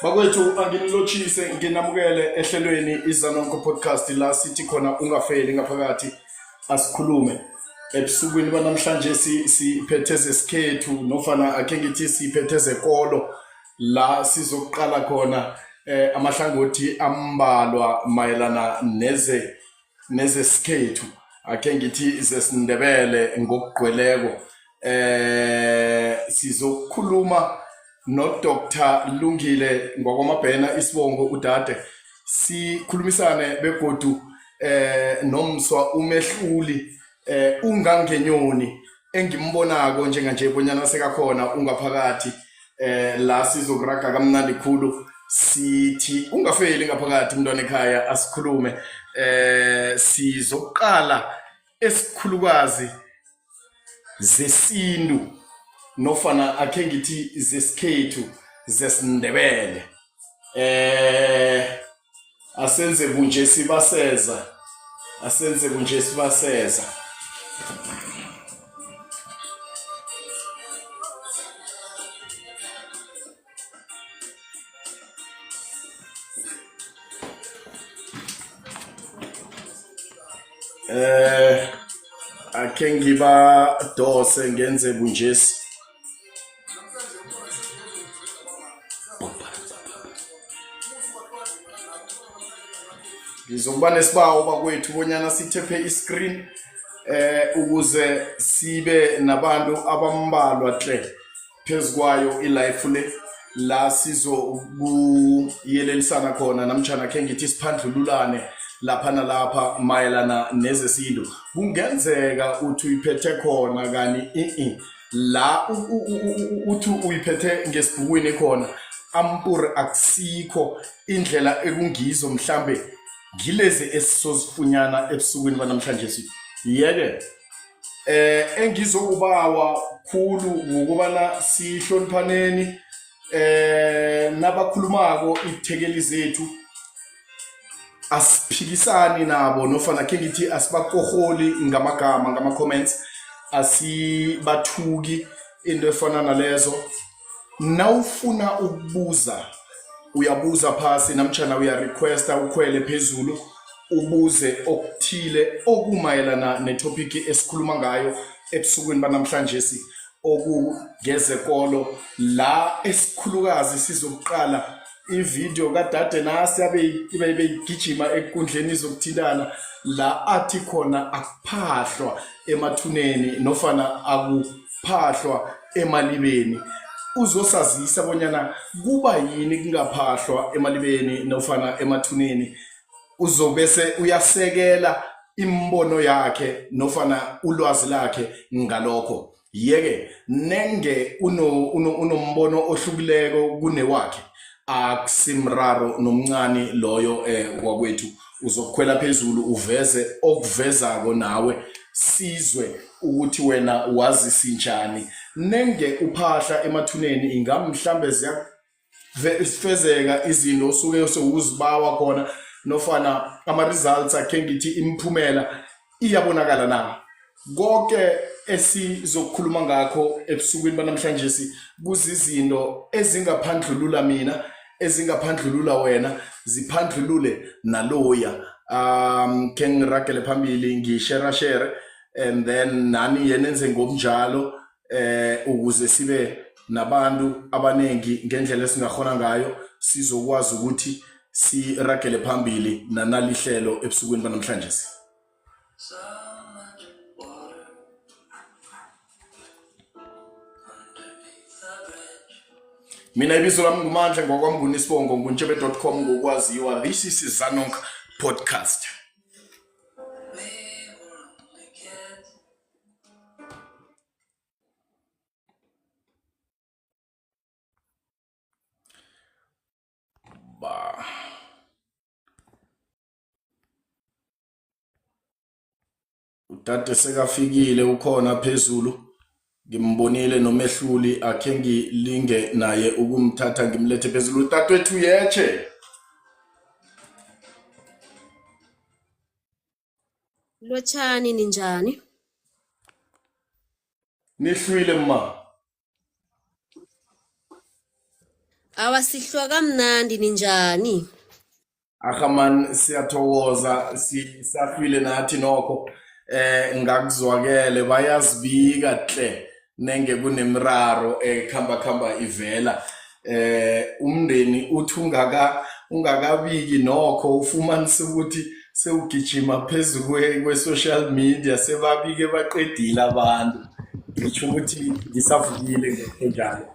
Bakwethu anginilotshise nginamukele ehlelweni Izanonko Podcast la sithi khona ungafeli ngaphakathi asikhulume. Ebusukwini banamhlanje siphethe zesikhethu nofana akhe ngithi siphethe zekolo la sizokuqala khona amahlangothi ambalwa mayelana neze nezesikhethu akhe ngithi zesiNdebele ngokugcweleko sizokukhuluma no Dr Lungile ngwakwamabhena isibongo udade sikhulumisane begodu nomswa umehluli ungangenyoni engimbonako njenganje bonyana sekakhona ungaphakathi la sizokuraga kamnandi khulu sithi ungafeli ngaphakathi umntwana ekhaya asikhulume sizoqala esikhulukazi zesintu nofana akhe ngithi zesikhethu zesindebele asenze kunje sibaseza asenze kunje sibaseza akhe ngibadose ngenze bunjesi Ngizokuba nesibawo bakwethu bonyana sithephe i-screen ukuze sibe nabantu abambalwa tle phezu kwayo i-life le la sizokuyelelisana khona namtjhana khe ngithi siphandlululane lapha nalapha mayelana nezesintu. Kungenzeka uthi uyiphethe khona kani i la uthi uyiphethe ngesibhukwini khona ampuri akusikho indlela ekungizo mhlambe ngilezi esisozifunyana ebusukwini banamhlanje yeke engizokubawa khulu ngokubana sihloniphaneni nabakhulumako ithekeli zethu asiphikisani nabo nofana khe ngithi asibakorholi ngamagama ngama-comments asibathuki into efana nalezo. Nawufuna ukubuza uyabuza phasi namtjhana uyarequesta ukhwele phezulu ubuze okuthile okumayelana netopic esikhuluma ngayo ebusukwini banamhlanjesi okungezekolo la esikhulukazi sizokuqala ividiyo kadade nasi abe beyigijima ekundleni zokuthintana la athi khona akuphahlwa emathuneni nofana akuphahlwa emalibeni. Uzosazisa bonyana kuba yini kungaphahlwa emalibeni nofana emathuneni, uzobese uyasekela imbono yakhe nofana ulwazi lakhe ngalokho. Yeke nenge unombono ohlukileko kunewakhe akusimraro nomncani loyo wakwethu uzokukhwela phezulu uveze okuvezako nawe sizwe ukuthi wena wazi sinjani. Nenge uphahla emathuneni ingamhlambe ziyafezeka izinto osuke sewuzibawa khona nofana ama-results akhe ngithi imiphumela iyabonakala na. Konke esizokukhuluma ngakho ebusukwini banamhlanje kuzizinto ezingaphandlulula mina, ezingaphandlulula wena, ziphandlulule naloya. Khe ngiragele phambili ngishera shere and then nani yenenze ngokunjalo ukuze sibe nabantu abaningi ngendlela esingahona ngayo sizokwazi ukuthi siragele phambili nanalihlelo ebusukwini banamhlanje. Mina ibizo lami nguMandla ngwakwamnguni isibongo nguntshebe.com ngokwaziwa. This is Zanonk Podcast. Ba. Udade sekafikile ukhona phezulu ngimbonile nomehluli akhe ngilinge naye ukumthatha ngimlethe phezulu. Dadwethu yetshe. Lotjhani, ninjani? Nihlwile mma. Awa sihlwa kamnandi ninjani? Arhaman siyathokoza sisahlwile nathi nokho ngakuzwakele bayazibika tle nenge kunemiraro ekhamba khamba ivela umndeni uthi ungaka ungakabiki nokho ufumanisa ukuthi sewugijima phezu kwe-social media sebabike baqedile abantu ngitsho ukuthi ngisavukile njalo.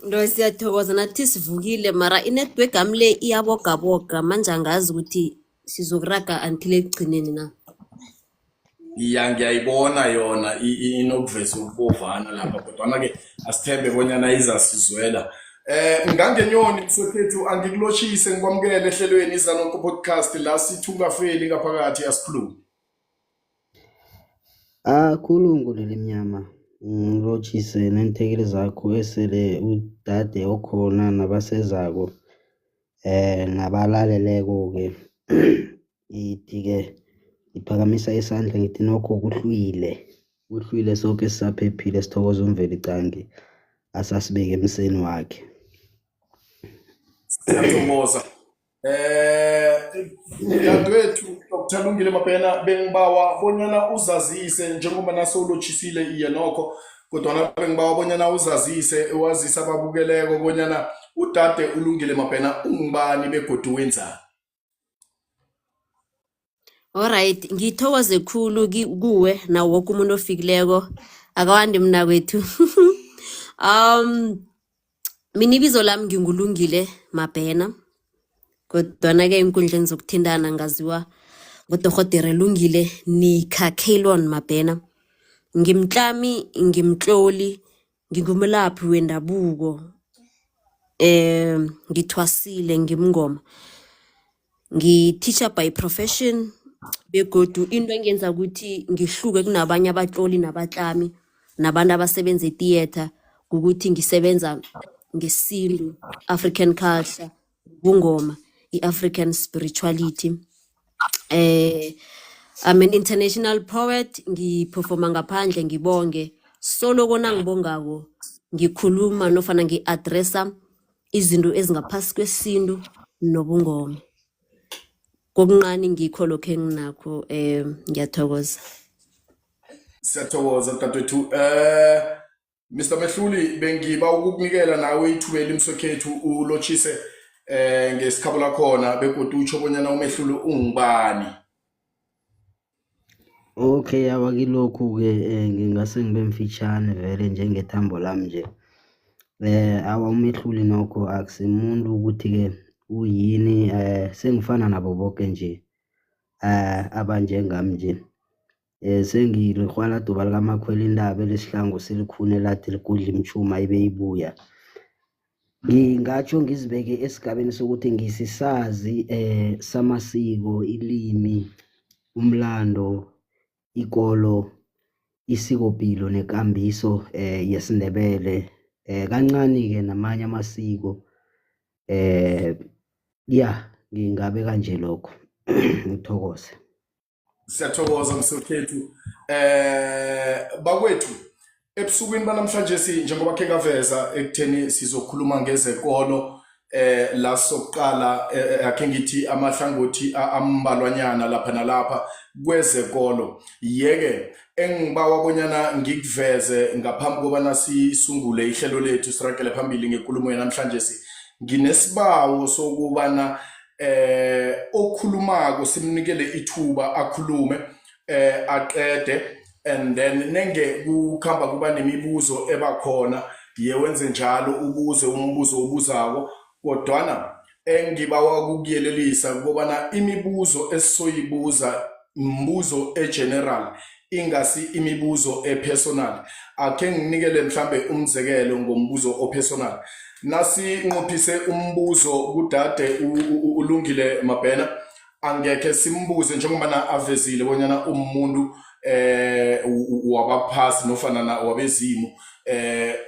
Ndo siyathokoza nathi sivukile mara i-network yami le iyabogaboga manje angazi ukuthi sizokuraga until ekugcineni na. Iya ngiyayibona yona inokuveza ukubovana lapha kodwana-ke asithembe bonyana izasizwela. Ngangenyoni mswekhethu angikulotjhise ngikwamukele ehlelweni Izanonke Podcast la sithi ungafeli ngaphakathi asikhulume. Ah, khulu Ngulile Mnyama. Ngilotjhise neenthekeli zakho esele udade okhona nabasezako nabalaleleko-ke. Ngithi-ke ngiphakamisa isandla ngithi nokho kuhlwile, kuhlwile soke sisaphephile sithokoza uMveliqangi asasibeke emseni wakhe. Siyathokoza. Dadewethu Dr. Lungile Mabhena bengibawa bonyana uzazise njengoba nasewulotshisile iye nokho kodwana bengibawa bonyana uzazise wazise ababukeleko bonyana udade uLungile Mabhena ungubani begodu wenzani. Alright, ngithokoze khulu kuwe nawo woke umuntu ofikileko. Akawandi mnakwethu. Mina ibizo lami nginguLungile Mabhena. Kodwana-ke eenkundleni zokuthintana ngaziwa ngodorhodere Lungile Nika Kaylon Mabhena. Ngimtlami, ngimtloli, ngingumelaphi wendabuko. Ngithwasile ngimngoma. Ngi-teacher by profession begodu into engenza ukuthi ngihluke kunabanye abatloli nabatlami nabantu abasebenza e-theatre kukuthi ngisebenza ngesintu, African culture, bungoma, i-African spirituality. I'm an international poet, ngiperforma ngaphandle ngibonge. Soloko nangibongako ngikhuluma nofana ngi-addressa izinto ezingaphasi kwesintu nobungoma. Kokuncane ngikho lokho enginakho ngiyathokoza. Siyathokoza dadewethu. Mr Mehluli bengiba ukukunikela nawe ithuba elimsokhethu ulotshise ngesikhabo lakhona begodu utsho bonyana uMehluli ungubani. Okay, awa kilokhu-ke ngingase ngibe mfitjhane vele njengethambo lami nje. Awa uMehluli nokho akusimuntu ukuthi-ke uyini sengifana nabo boke nje abanjengami nje. Sengilirhwaladuba likamakhwela intaba elisihlangu silikhune lathi ligudla imtjhuma ibe ibuya. Ngingatjho ngizibeke esigabeni sokuthi ngisisazi samasiko, ilimi, umlando, ikolo, isikopilo nekambiso yesiNdebele kancani-ke namanye amasiko ya ngingabe kanje lokho. Ngithokoze. Siyathokoza msokhethu. Bakwethu ebusukwini banamhlanje si njengoba khe ngaveza ekutheni sizokhuluma ngezekolo la sokuqala akhe ngithi amahlangothi ambalwanyana lapha nalapha kwezekolo. Yeke engibawa bonyana ngikuveze ngaphambi kobana sisungule ihlelo lethu siragele phambili ngenkulumo yanamhlanje si nginesibawo sokubana okhulumako simnikele ithuba akhulume aqede and then nenge kukhamba kuba nemibuzo ebakhona ye wenze njalo ubuze umbuzo obuzako kodwana engibawa ukukuyelelisa kukobana imibuzo esisoyibuza imibuzo egeneral ingasi imibuzo epersonal. Akhe nginikele mhlambe umzekelo ngombuzo opersonal. Nasinqophise umbuzo kudade uLungile Mabhena angekhe simbuze njengoba avezile bonyana umuntu wabaphasi nofana wabezimu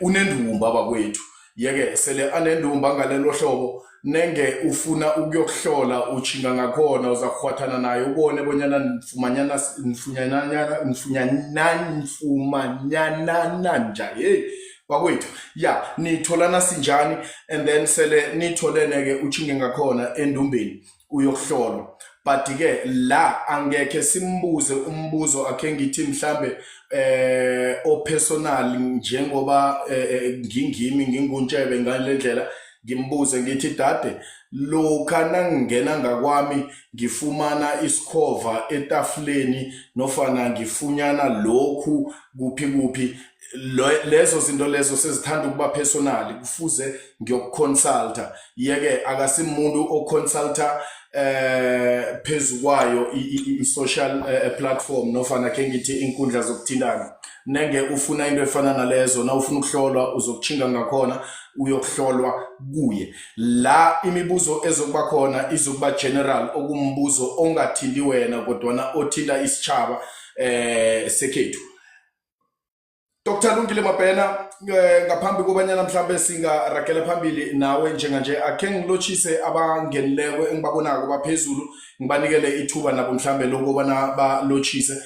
unendumba bakwethu. Yeke sele anendumba ngalelo hlobo nenge ufuna ukuyokuhlola utjhinga ngakhona uzakukhwathana naye ubone bonyana nifumanyanana nje hey Bakwethu, ya nitholana sinjani? And then sele nitholene ke uchinge ngakhona endumbeni uyokuhlolwa. But ke la angekhe simbuze umbuzo akhe ngithi mhlambe opersonal, njengoba ngingimi nginguntshebe ngalendlela, ngimbuze ngithi, dade, lokha nangingena ngakwami ngifumana isikhova etafuleni nofana ngifunyana lokhu kuphi kuphi, lezo zinto lezo sezithanda ukuba personal, kufuze ngiyokuconsulta. Yeke akasimuntu oconsulta phezukwayo i-social platform nofana khe ngithi inkundla zokuthintana. Nenge ufuna into efana nalezo, na ufuna ukuhlolwa, uzokuchinga ngakhona uyokuhlolwa kuye. La imibuzo ezokuba khona izokuba general, okumbuzo ongathinti wena kodwana othinta isitjhaba sekhethu. Dr Lungile Mabhena, ngaphambi kobanyana mhlambe singaragela phambili nawe njenganje, akhe ngilotshise abangenileko engibabonako baphezulu, ngibanikele ithuba nabo mhlambe lokubana balotshise.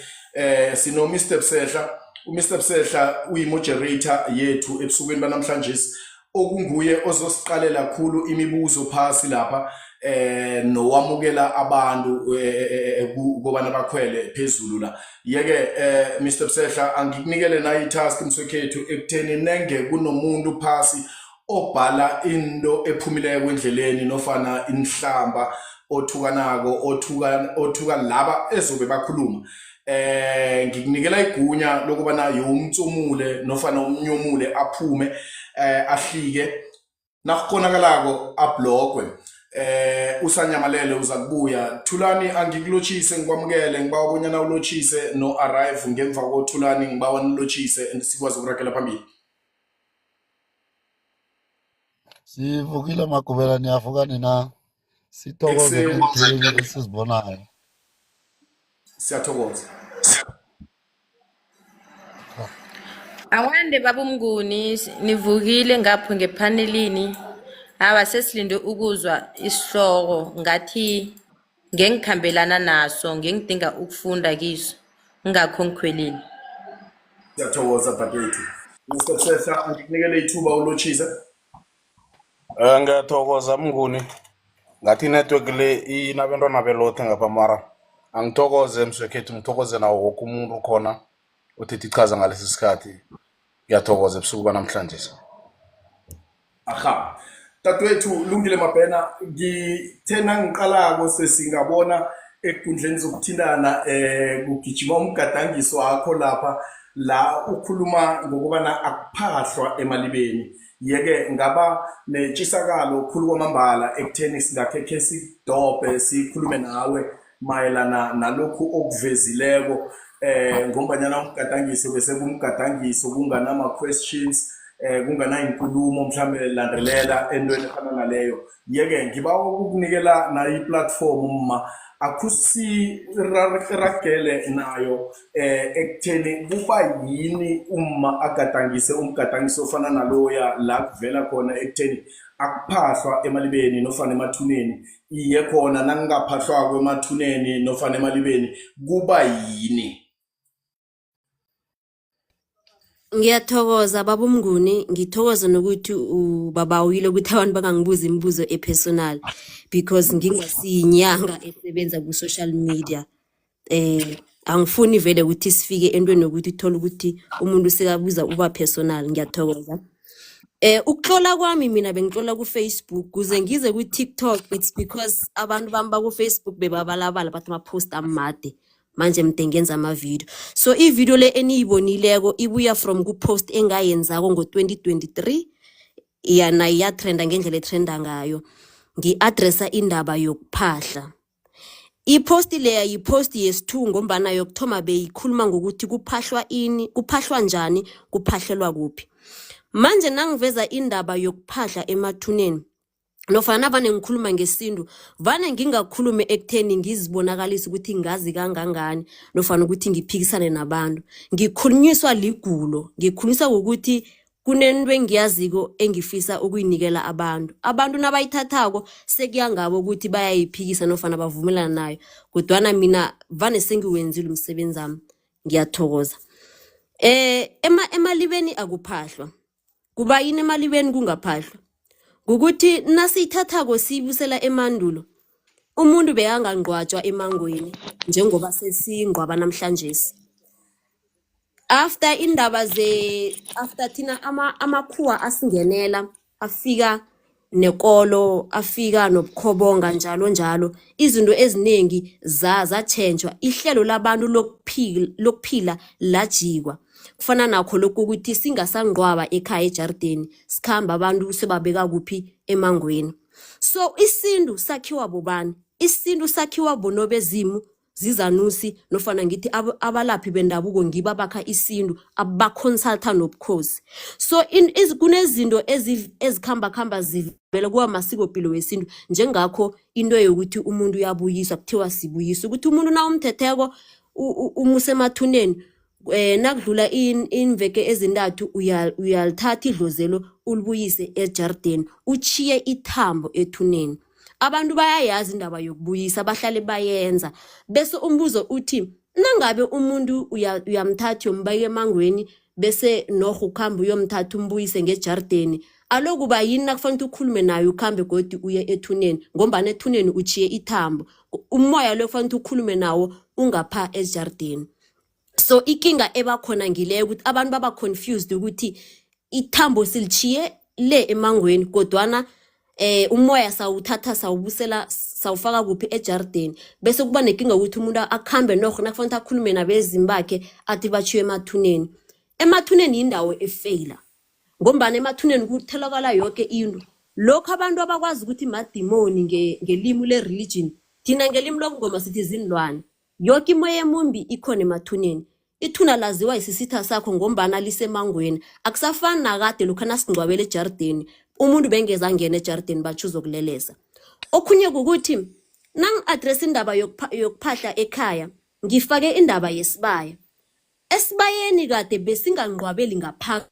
Sino Mr Bsehla. UMr Bsehla uyimoderator yethu ebusukwini banamhlanje, okunguye ozosiqalela khulu imibuzo phasi lapha nowamukela abantu kobana bakhwele phezulu la. Yeke Mr Bsehla, angikunikele nayo itask mswekhethu ekutheni nenge kunomuntu phasi obhala into ephumileko endleleni nofana inhlamba, othukanako, othuka laba ezobe bakhuluma, ngikunikela igunya lokubana yomtsumule nofana umnyomule aphume, ahlike, nakukonakalako ablokwe, usanyamalele uza kubuya. Thulani, angikulotshise, ngikwamukele, ngibawa bonyana ulotshise no arrive ngemva koThulani, ngibawa nilotshise sikwazi ukuragela phambili. Sivukile Magubela, niyavuka nina? Sithokoze Ekuseni. Ngeentheleli esizibonayo. Siyathokoza. Awande babumnguni, nivukile ngapho ngephanelini? Awa, sesilinde ukuzwa isihloko, ngathi ngengikhambelana naso, ngengidinga ukufunda kiso. Ngakho ngikhwelile. Siyathokoza dadewethu. Mr Sehla, angikunikele ithuba ulotshise. Ngiyathokoza Mnguni. Ngathi inetwork le inabentwana belothe ngapha, mara angithokoze mswekhethu, ngithokoze nawo woke umuntu khona othethe ichaza ngalesi sikhathi. Ngiyathokoza ebusuku banamhlanje. Aha. Dadewethu Lungile Mabhena, ngithe nangiqalako sesingabona ekundleni zokuthintana kugijima umgadangiso wakho lapha la ukhuluma ngokubana akuphahlwa emalibeni. Yeke ngaba netshisakalo khulu kwamambala ekutheni singakhe khe sidobhe sikhulume nawe mayelana nalokhu okuvezileko, ngombanyana umgadangiso bese kumgadangiso kunganama questions, kunganayinkulumo mhlambe landelela entweni efana naleyo. Yeke ngiba ukukunikela nayo iplatform ma akusiragele nayo ekutheni kuba yini umma agadangise umgadangiso ofana naloya la kuvela khona ekutheni akuphahlwa emalibeni nofana emathuneni. Iye khona, nakungaphahlwako emathuneni nofana emalibeni kuba yini? Ngiyathokoza baba uMnguni, ngithokoza nokuthi ubabawile ukuthi abantu bangangibuza imibuzo epersonal because ngingasiyinyanga esebenza ku-social media. Angifuni vele ukuthi sifike entweni yokuthi uthole ukuthi umuntu sekabuza uba personal. Ngiyathokoza. Ukutlola kwami mina bengitlola ku-Facebook kuze ngize ku-TikTok, it's because abantu bami baku-Facebook bebabalabala bathi ama-post amade, manje mde ngenza ama-video. So i-video le eniyibonileko ibuya from ku-post engayenzako ngo-2023, yana iyatrenda ngendlela etrenda ngayo, ngi-addressa indaba yokuphahla. Iposti leya yiposti yesi-2, ngombana yokuthoma beyikhuluma ngokuthi kuphahlwa ini, kuphahlwa njani, kuphahlelwa kuphi. Manje nangiveza indaba yokuphahla emathuneni nofana navane ngikhuluma ngesintu, vane ngingakhulumi ekutheni ngizibonakalise ukuthi ngazi kangangani nofana ukuthi ngiphikisane nabantu. Ngikhulunyiswa ligulo, ngikhulunyiswa ukuthi kunento engiyaziko engifisa ukuyinikela abantu. Abantu nabayithathako sekuya ngabo ukuthi bayayiphikisa nofana bavumelana nayo, kodwana mina vane sengiwenzile umsebenzi wami. Ngiyathokoza. Emalibeni akuphahlwa. Kubayini emalibeni kungaphahlwa? Kukuthi nasiyithathako siyibusela emandulo, umuntu bekangangcwatjwa emangweni njengoba sesingcwaba namhlanjesi. After indaba ze after thina amakhuwa asingenela afika nekolo afika nobukhobonga njalo njalo izinto eziningi zatjhentjhwa ihlelo labantu lokuphila lajikwa kufana nakho lokhu ukuthi singasangcwaba ekhaya ejardeni sikhamba abantu sebabeka kuphi emangweni so isintu sakhiwa bobani isintu sakhiwa bonobezimu zizanusi nofana ngithi abalaphi bendabuko ngibo abakha isintu abaconsulta nobukhosi so kunezinto ezikhamba khamba zivela kuba masikopilo wesintu njengakho into yokuthi umuntu uyabuyiswa kuthiwa sibuyiswa ukuthi umuntu na umthetheko umuse emathuneni nakudlula iimveke ezintathu uyalithatha idlozelo ulibuyise ejardeni uchiye ithambo ethuneni abantu bayayazi indaba yokubuyisa bahlale bayenza bese umbuzo uthi nangabe umuntu uyamthatha uyombeka emangweni bese norho ukuhamba uyomthatha umbuyise ngejardeni alo kuba yini nakufanele ukhulume naye ukhambe godi uye ethuneni ngombana ethuneni uchiye ithambo umoya lo kufanele ukhulume nawo ungapha ejardeni so ikinga ebakhona ngileyo ukuthi abantu baba confused ukuthi ithambo silichiye le emangweni kodwana umoya sawuthatha sawubusela sawufaka kuphi ejardeni bese kuba nenkinga ukuthi umuntu akhambe norho nakufanele akhulume nabezimu bakhe athi batshiwe emathuneni emathuneni yindawo efeyila ngombana emathuneni kutholakala yoke into lokho abantu abakwazi ukuthi madimoni ngelimi le-religion thina ngelimi lobungoma sithi zinilwane yoke imoya emumbi ikhona emathuneni ithuna laziwa isisitha sakho ngombana lisemangweni akusafani nakade lokhu nasingcwabela ejardeni umuntu bengeza angena ejardeni batsho uzokulelesa okhunye kukuthi nangi-address indaba yokuphahla ekhaya ngifake indaba yesibaya esibayeni kade besingangcwabeli ngaphakathi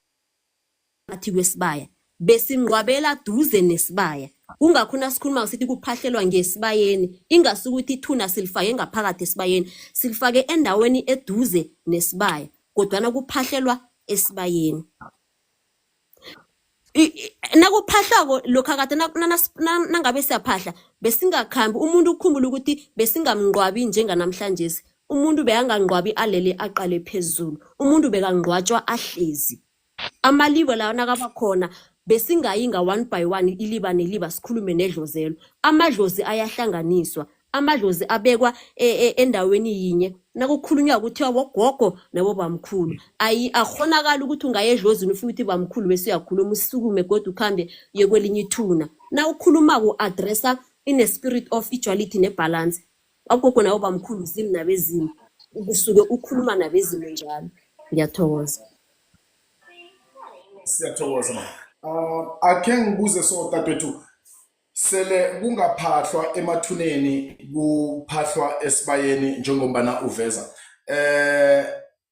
phakathi kwesibaya besingqwabela duze nesibaya kungakho nasikhuluma sithi kuphahlelwa ngesibayeni ingasi ukuthi ithuna silifake ngaphakathi esibayeni silifake endaweni eduze nesibaya kodwana kuphahlelwa esibayeni nakuphahlako lokha kade nangabe siyaphahla besingakhambi umuntu ukhumbula ukuthi besingamngqwabi njenganamhlanjesi umuntu bekangangqwabi alele aqale phezulu umuntu bekangqwatshwa ahlezi amaliba lawa nakaba khona besingayi nga-one by one iliba neliba sikhulume nedlozelo amadlozi ayahlanganiswa amadlozi abekwa endaweni yinye nakukhulunywa kuthiwa bogogo nabobamkhulu ayi akhonakala ukuthi ungaye edlozini ufike uthi bamkhulu bese uyakhuluma usukume godu ukhambe uye kwelinye ithuna na ukhulumako u-addressa in-spirit of equality ne-balance abogogo nabobamkhulu zimu nabezimu kusuke ukhuluma nabezimu njalo ngiyathokoza Siyathokoza ma. Akhe ngibuze so dadewethu sele kungaphahlwa emathuneni kuphahlwa esibayeni njengombana uveza.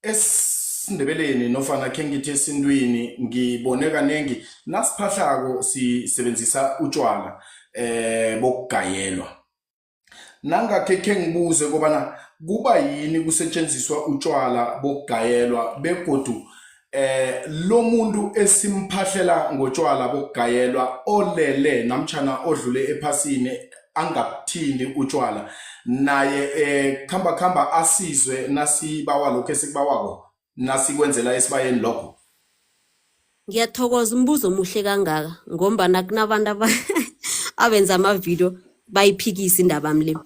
Esindebeleni nofana khe ngithi esintwini ngibone kanengi nasiphahlako sisebenzisa utshwala bokugayelwa. Nangakhe khe ngibuze kobana kuba yini kusetshenziswa utshwala bokugayelwa begodu lo muntu esimphahlela ngotshwala bokugayelwa olele namtjhana odlule ephasini angabuthindi utshwala naye khamba khamba asizwe nasibawa lokho esikubawako nasikwenzela esibayeni lokho. Ngiyathokoza umbuzo omuhle kangaka ngombana kunabantu abenza amavidiyo bayiphikisa indaba le.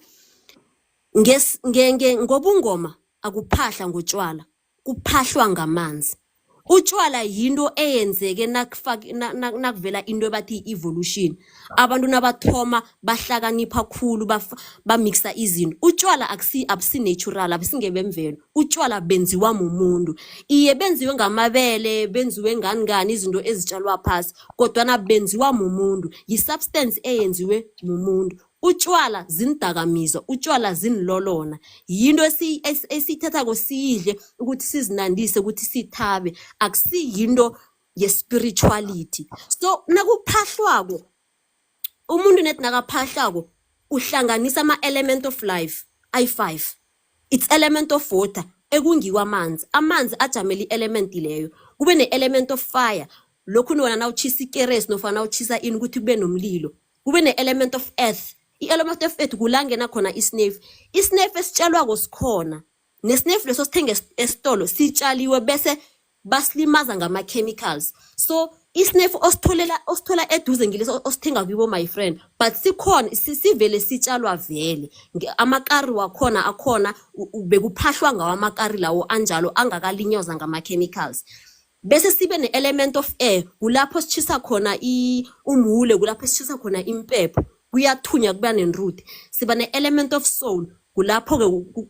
Ngobungoma akuphahla ngotshwala, kuphahlwa ngamanzi. Utshwala yinto eyenzeke nakuvela into ebathi i-evolution. Abantu nabathoma bahlakanipha khulu bamixa izinto. Utshwala abusi natural, abusingebemvelo. Utshwala benziwa mumuntu. Iye benziwe ngamabele, benziwe ngani ngani izinto ezitshalwa phasi, kodwana benziwa mumuntu. Yi-substance eyenziwe mumuntu. Utshwala zindakamizwa, utshwala zinilolona. Yinto esiyithathako siyidle ukuthi sizinandise ukuthi sithabe. Akusiyinto ye-spirituality. So nakuphahlwako umuntu net nakaphahlako uhlanganisa ama-element of life ayi-5. It's element of water ekungiwo amanzi. Amanzi ajamele i-element leyo. Kube ne-element of fire. Lokhu wena nawutshisa ikeresi nofana nawutshisa ini ukuthi kube nomlilo, kube ne-element of earth. I-element of earth kula ngena khona isnuff. Isnuff esitshalwako sikhona, nesnuff leso sithenge esitolo sitshaliwe bese basilimaza ngama-chemicals. So isnuff ositholela osithola eduze ngileso osithenga kibo, my friend, but sikhona, sivele sitshalwa vele. Amakari wakhona akhona, bekuphahlwa ngawo amakari lawo anjalo angakalinyazwa ngama-chemicals. Bese sibe ne-element of air, kulapho sitshisa khona umhule, kulapho sitshisa khona impepho, kuyathunya kuba nenruthi. Siba ne-element of soul, kulapho-ke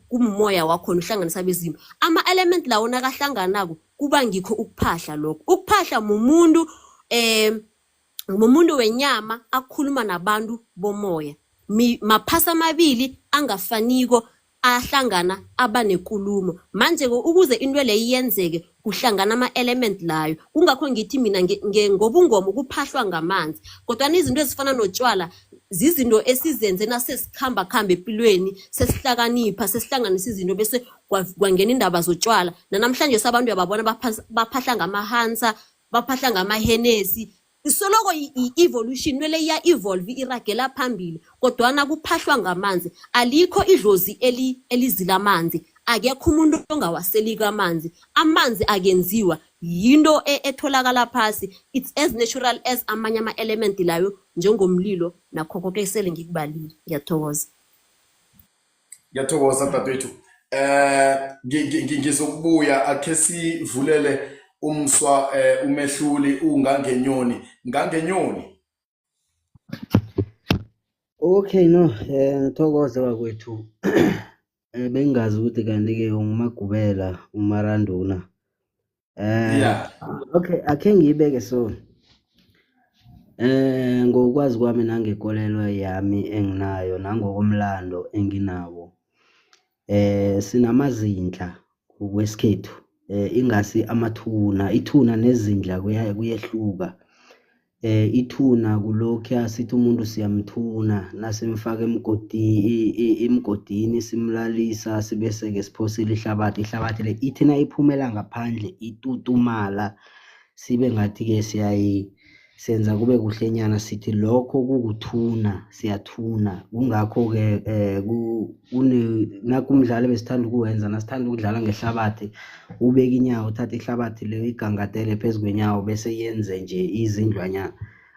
kumoya wakhona uhlanganisa bezimu. Ama-element lawo nakahlanganako kuba ngikho ukuphahla lokho. Ukuphahla mumuntu wenyama akhuluma nabantu bomoya. Maphasi amabili angafaniko ahlangana aba nekulumo. Manje-ke ukuze into leyo iyenzeke kuhlangana ama-element layo. Kungakho ngithi mina ngobungoma kuphahlwa ngamanzi, kodwana izinto ezifana notshwala zizinto esizenze nasesikhamba khamba empilweni, sesihlakanipha, sesihlanganisa izinto, bese kwangena indaba zotshwala. Nanamhlanje sabantu uyababona baphahla ngamahansa, baphahla ngamahenesi. Soloko i-evolution nwele iya-evolve, iragela phambili, kodwana kuphahlwa ngamanzi. Alikho idlozi elizila amanzi, akekho umuntu ongawaseliko amanzi. Amanzi akenziwa, yinto etholakala phasi. It's as natural as amanye ama-element layo njengomlilo nakho koke esele ngikubalile. Ngiyathokoza. Ngiyathokoza dadewethu. Ngizokubuya akhe sivulele umswa umehluli ungangenyoni. Ngangenyoni. Okay, no, ngithokoze bakwethu. Bengingazi ukuthi kanti-ke unguMagubela uMaranduna. Okay, akhe ngiyibeke so. Ngokwazi kwami nangekolelo yami enginayo nangokomlando enginawo. Sinamazindla ngokwesikhethu, ingasi amathuna. Ithuna nezindla kuyehluka. Ithuna kulokhuya sithi umuntu siyamthuna nasimfaka emgodini simlalisa, sibese-ke siphosela ihlabathi. Ihlabathi le ithi nayiphumela ngaphandle itutumala, sibe ngathi-ke senza kube kuhlenyana, sithi lokho kukuthuna, siyathuna. Kungakho-ke nakhu umdlalo ebesithanda ukuwenza nasithanda ukudlala ngehlabathi, ubeke inyawo, uthathe ihlabathi leyo igangadele phezu kwenyawo bese yenze nje izindlwanyana.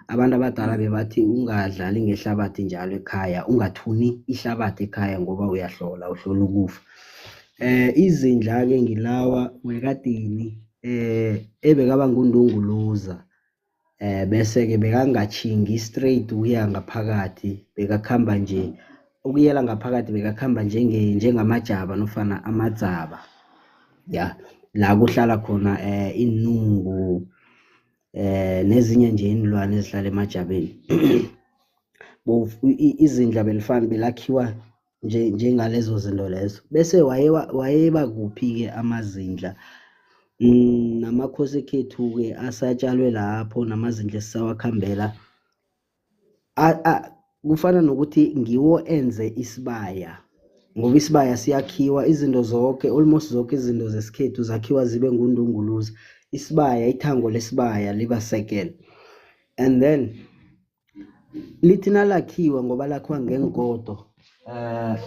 Abantu abadala bebathi ungadlali ngehlabathi njalo ekhaya, ungathuni ihlabathi ekhaya ngoba uyahlola, uhlola ukufa. Izindla-ke ngilawa wekadeni ebekaba ngundunguluza. Bese-ke bekangatjhingi straight ukuya ngaphakathi, bekakhamba nje ukuyela ngaphakathi, bekakhamba njengamajaba nofana amadzaba, ya la kuhlala khona inungu nezinye nje iinlwane ezihlala emajabeni. Izindla belifana belakhiwa nje njengalezo zinto lezo. Bese wayeba kuphi-ke amazindla? Namakhosi ekhethu-ke asatshalwe lapho, namazindla esisawakhambela kufana nokuthi ngiwo enze isibaya, ngoba isibaya siyakhiwa, izinto zonke, almost zonke izinto zesikhethu zakhiwa zibe ngundunguluza. Isibaya, ithango lesibaya liba circle, and then lithi nalakhiwa ngoba lakhiwa ngeengodo.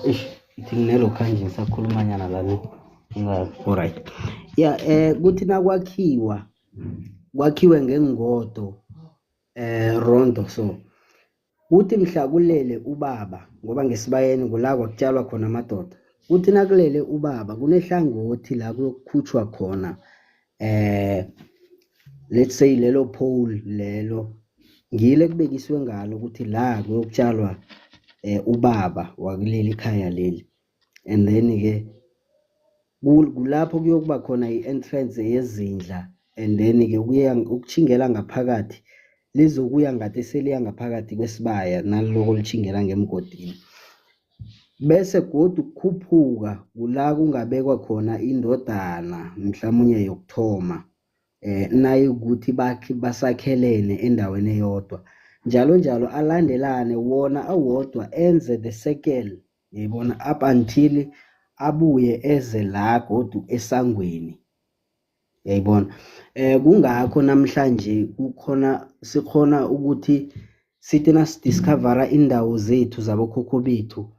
Ish, ithi nginelokhu nje ngisakhulumanyana la ne. Alright, yeah, kuthi nakwakhiwa kwakhiwe ngeengodo rondo, so kuthi mhla kulele ubaba, ngoba ngesibayeni kula kwakutshalwa khona amadoda, kuthi nakulele ubaba kunehlangothi la kuyokukhutshwa khona, let's say lelo pole lelo ngile kubekiswe ngalo ukuthi la kuyokutshalwa ubaba wakuleli khaya leli, and then ke kulapho kuyokuba khona i-entrance yezindla, and then ke ukuya ukuchingela ngaphakathi lizokuya ngathi seliya ngaphakathi kwesibaya naloko lichingela ngemgodini. Bese godu ukukhuphuka kula kungabekwa khona indodana mhlamunye yokuthoma, nayikuthi bakhe basakhelene endaweni eyodwa, njalo njalo alandelane wona awodwa enze the circle, yayibona, up until abuye eze la godu esangweni. Uyayibona? Kungakho namhlanje kukhona sikhona ukuthi sithi nasidiscovera indawo zethu zabokhokho bethu,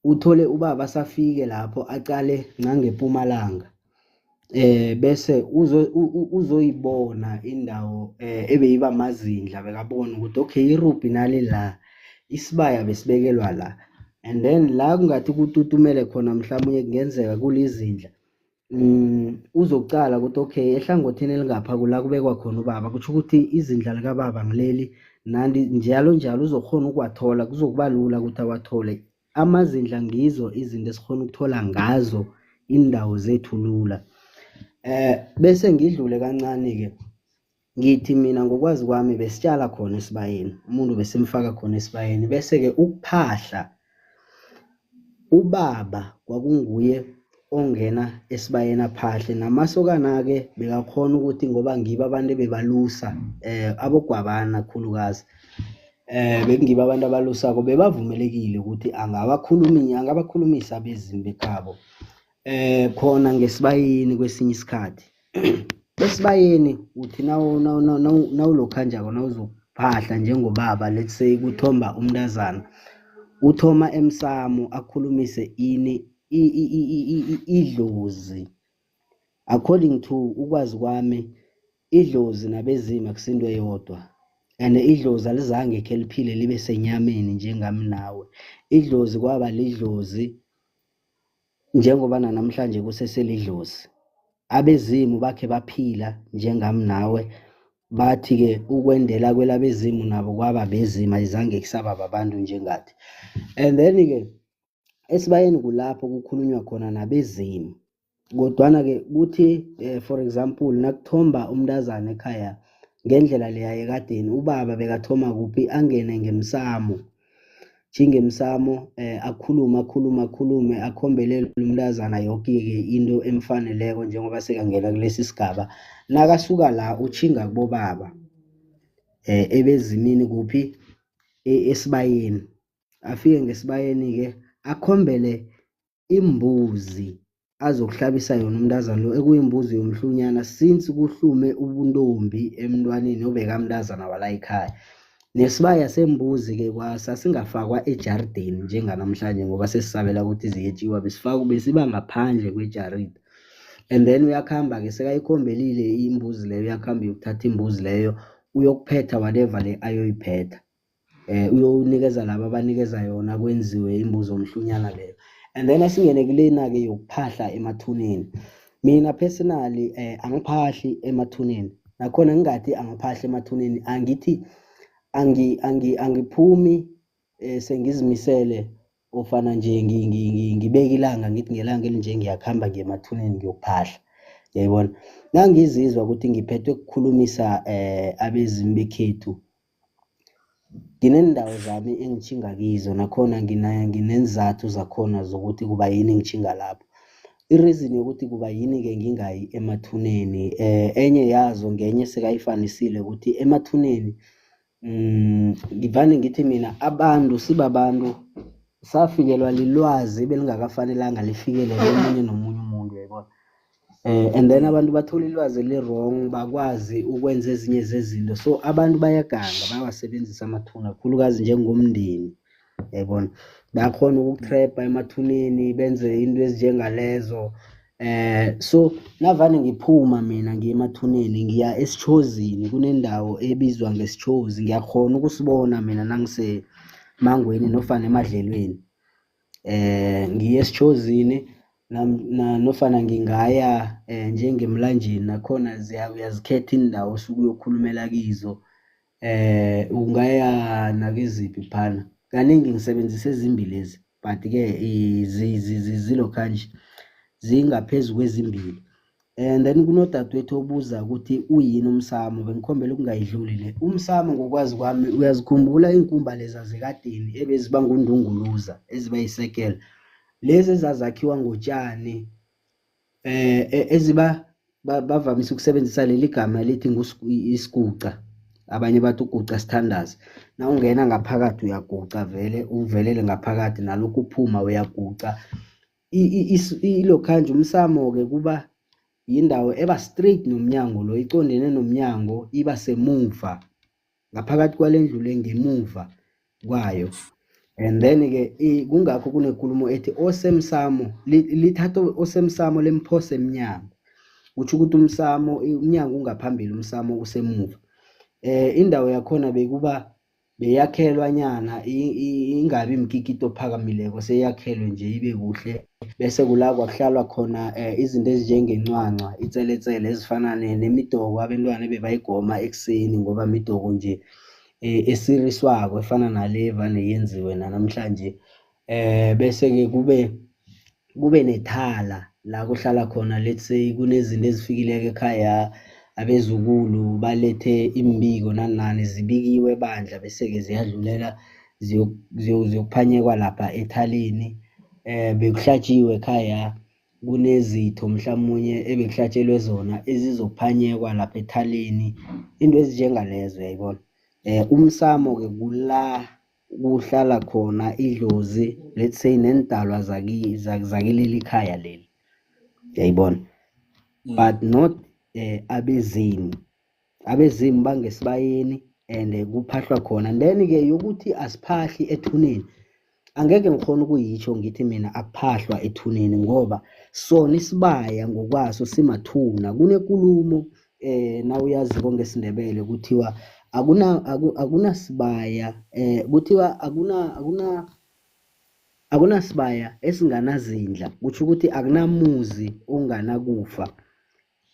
uthole ubaba safike lapho aqale ncangepumalanga, bese uzoyibona indawo ebeyiba mazindla, bekabona ukuthi okay, irubhi nali la, isibaya besibekelwa la, and then la kungathi kututumele khona mhlawumbe kungenzeka kulizindla. Uzokuqala ukuthi okay, ehlangothini elingapha kula kubekwa khona ubaba, kutjho ukuthi izindla likababa ngileli nandi, njalo njalo uzokhona ukuwathola, kuzokuba lula ukuthi awathole. Amazindla ngizo izinto esikhona ukuthola ngazo indawo zethu lula. Bese ngidlule kancane-ke, ngithi mina ngokwazi kwami besitshala khona esibayeni, umuntu besimfaka khona esibayeni, bese-ke ukuphahla ubaba kwakunguye ongena esibayeni aphahle, namasokana-ke bekakhona ukuthi ngoba ngibo abantu ebebalusa, abogwabana khulukazi, bekungibo abantu abalusako, bebavumelekile ukuthi angabakhulumisa abezimu bekhabo khona ngesibayeni. Kwesinye isikhathi esibayeni uthi nawulokhanjako, nawuzokuphahla njengobaba, let's say kuthomba umntazana, uthoma emsamo akhulumise ini idlozi. According to ukwazi kwami, idlozi nabezimu akusinto eyodwa, and idlozi alizange khe liphile libe senyameni njengami nawe. Idlozi kwaba lidlozi njengoba namhlanje kuseselidlozi. Abezimu bakhe baphila njengami nawe, bathi-ke ukwendela kwelabezimu nabo kwaba bezimu, ayizange kusaba babantu njengathi. And then-ke esibayeni kulapho kukhulunywa khona nabezimu, kodwana-ke kuthi for example nakuthomba umntazana ekhaya ngendlela leya ekadeni, ubaba bekathoma kuphi? Angene ngemsamo, tjhinge emsamo, akhulume akhulume akhulume, akhombelele umntazana yoke-ke into emfaneleko njengoba sekangena kulesi sigaba. Nakasuka la utjhinga kubobaba ebezimini kuphi? Esibayeni. Afike ngesibayeni-ke akhombele imbuzi azokuhlabisa yona umntazana lo, ekuyimbuzi yomhlunyana, since kuhlume ubuntombi emntwaneni obekamntazana wala ekhaya. Nesibaya sembuzi-ke sasingafakwa ejarideni njenganamhlanje ngoba sesisabela ukuthi ziyetjiwa, besifakwa besiba ngaphandle kwejarida. And then uyakuhamba-ke sekayikhombelile imbuzi leyo, uyakuhamba uyokuthatha imbuzi leyo, uyokuphetha whatever le ayoyiphetha, uyonikeza laba abanikeza yona, kwenziwe imbuzi omhlunyana leyo. And then asingene kulena-ke yokuphahla emathuneni. Mina personally angiphahli emathuneni, nakhona ngingathi angiphahli emathuneni, angithi angiphumi sengizimisele ofana nje ngibeke ilanga, ngithi ngelanga elinje ngiyakuhamba ngiye emathuneni ngiyokuphahla, uyayibona. Nangizizwa ukuthi ngiphethwe ukukhulumisa abezimu bekhethu, ngineendawo zami engitjhinga kizo, nakhona ngineenzathu zakhona zokuthi kuba yini ngitjhinga lapho. I-reason yokuthi kuba yini-ke ngingayi emathuneni, enye yazo ngenye sekayifanisile ukuthi emathuneni, ngivane ngithi mina abantu sibabantu safikelwa lilwazi ebelingakafanelanga lifikelele omunye nomunye umuntu, uyayibona. And then abantu bathola ilwazi eli-wrong, bakwazi ukwenza ezinye zezinto, so abantu bayaganga, bayawasebenzisa amathuna khulukazi njengomndeni, yayibona. Bayakhona ukukutrapha emathuneni, benze into ezinjengalezo. So navane ngiphuma mina ngiye emathuneni, ngiya esitjhozini, kunendawo ebizwa ngesitjhozi, ngiyakhona ukusibona mina nangisemangweni nofana emadlelweni. Ngiye esitjhozini nofana ngingaya njengemlanjeni, nakhona uyazikhetha iindawo osuke uyokhulumela kizo. Ungaya nakiziphi phana, kaningi ngisebenzisa ezimbili lezi, but-ke zilokhanje zingaphezu kwezimbili. And then kunodadewethu obuza ukuthi uyini umsamo, bengikhombela ukungayidluli le. Umsamo ngokwazi kwami, uyazikhumbula iinkumba leza zekadeni ebeziba ngundunguluza, eziba yisekela lezi ezazakhiwa ngotshani, eziba bavamise ukusebenzisa leli gama elithi isiguca, abanye bathi uguca sithandaze. Nawungena ngaphakathi uyaguca vele, uvelele ngaphakathi, nalokhu uphuma uyaguca. Ilokhanje umsamo-ke kuba Yindawo eba straight nomnyango lo, iqondene nomnyango, iba semuva ngaphakathi kwale ndlu le, ngemuva kwayo. And then-ke kungakho kunenkulumo ethi osemsamo lithatha osemsamo lemphose emnyango, kutjho ukuthi umsamo, umnyango ungaphambili, umsamo usemuva. Indawo yakhona bekuba beyakhelwa nyana, ingabi mkikito ophakamileko, seyakhelwe nje ibe kuhle. Bese kula kwakuhlalwa khona izinto ezinjengencwancwa, itseletsele, ezifana nemidoko abentwana bebayigoma ekuseni, ngoba midoko nje esiriswako efana nale vane yenziwe nanamhlanje. Bese-ke kube nethala la kuhlala khona, let's say kunezinto ezifikileko ekhaya, abezukulu balethe imbiko nani nani, zibikiwe bandla, bese-ke ziyadlulela ziyokuphanyekwa lapha ethaleni. Bekuhlatshiwe ekhaya, kunezitho mhlawumunye ebekuhlatshelwe zona ezizokuphanyekwa lapha ethaleni, into ezinjengalezo, uyayibona. Umsamo-ke kula kuhlala khona idlozi, let's say nendalwa zakileli khaya leli, uyayibona, but not abezimu. Abezimu bangesibayeni and kuphahlwa khona. Then-ke yokuthi asiphahli ethuneni, angeke ngikhona ukuyitsho ngithi mina akuphahlwa ethuneni, ngoba sona isibaya ngokwaso simathuna. Kunekulumo nawuyaziko ngesiNdebele, kuthiwa akuna akunasibaya, kuthiwa akunasibaya esinganazindla, kutjho ukuthi akunamuzi onganakufa.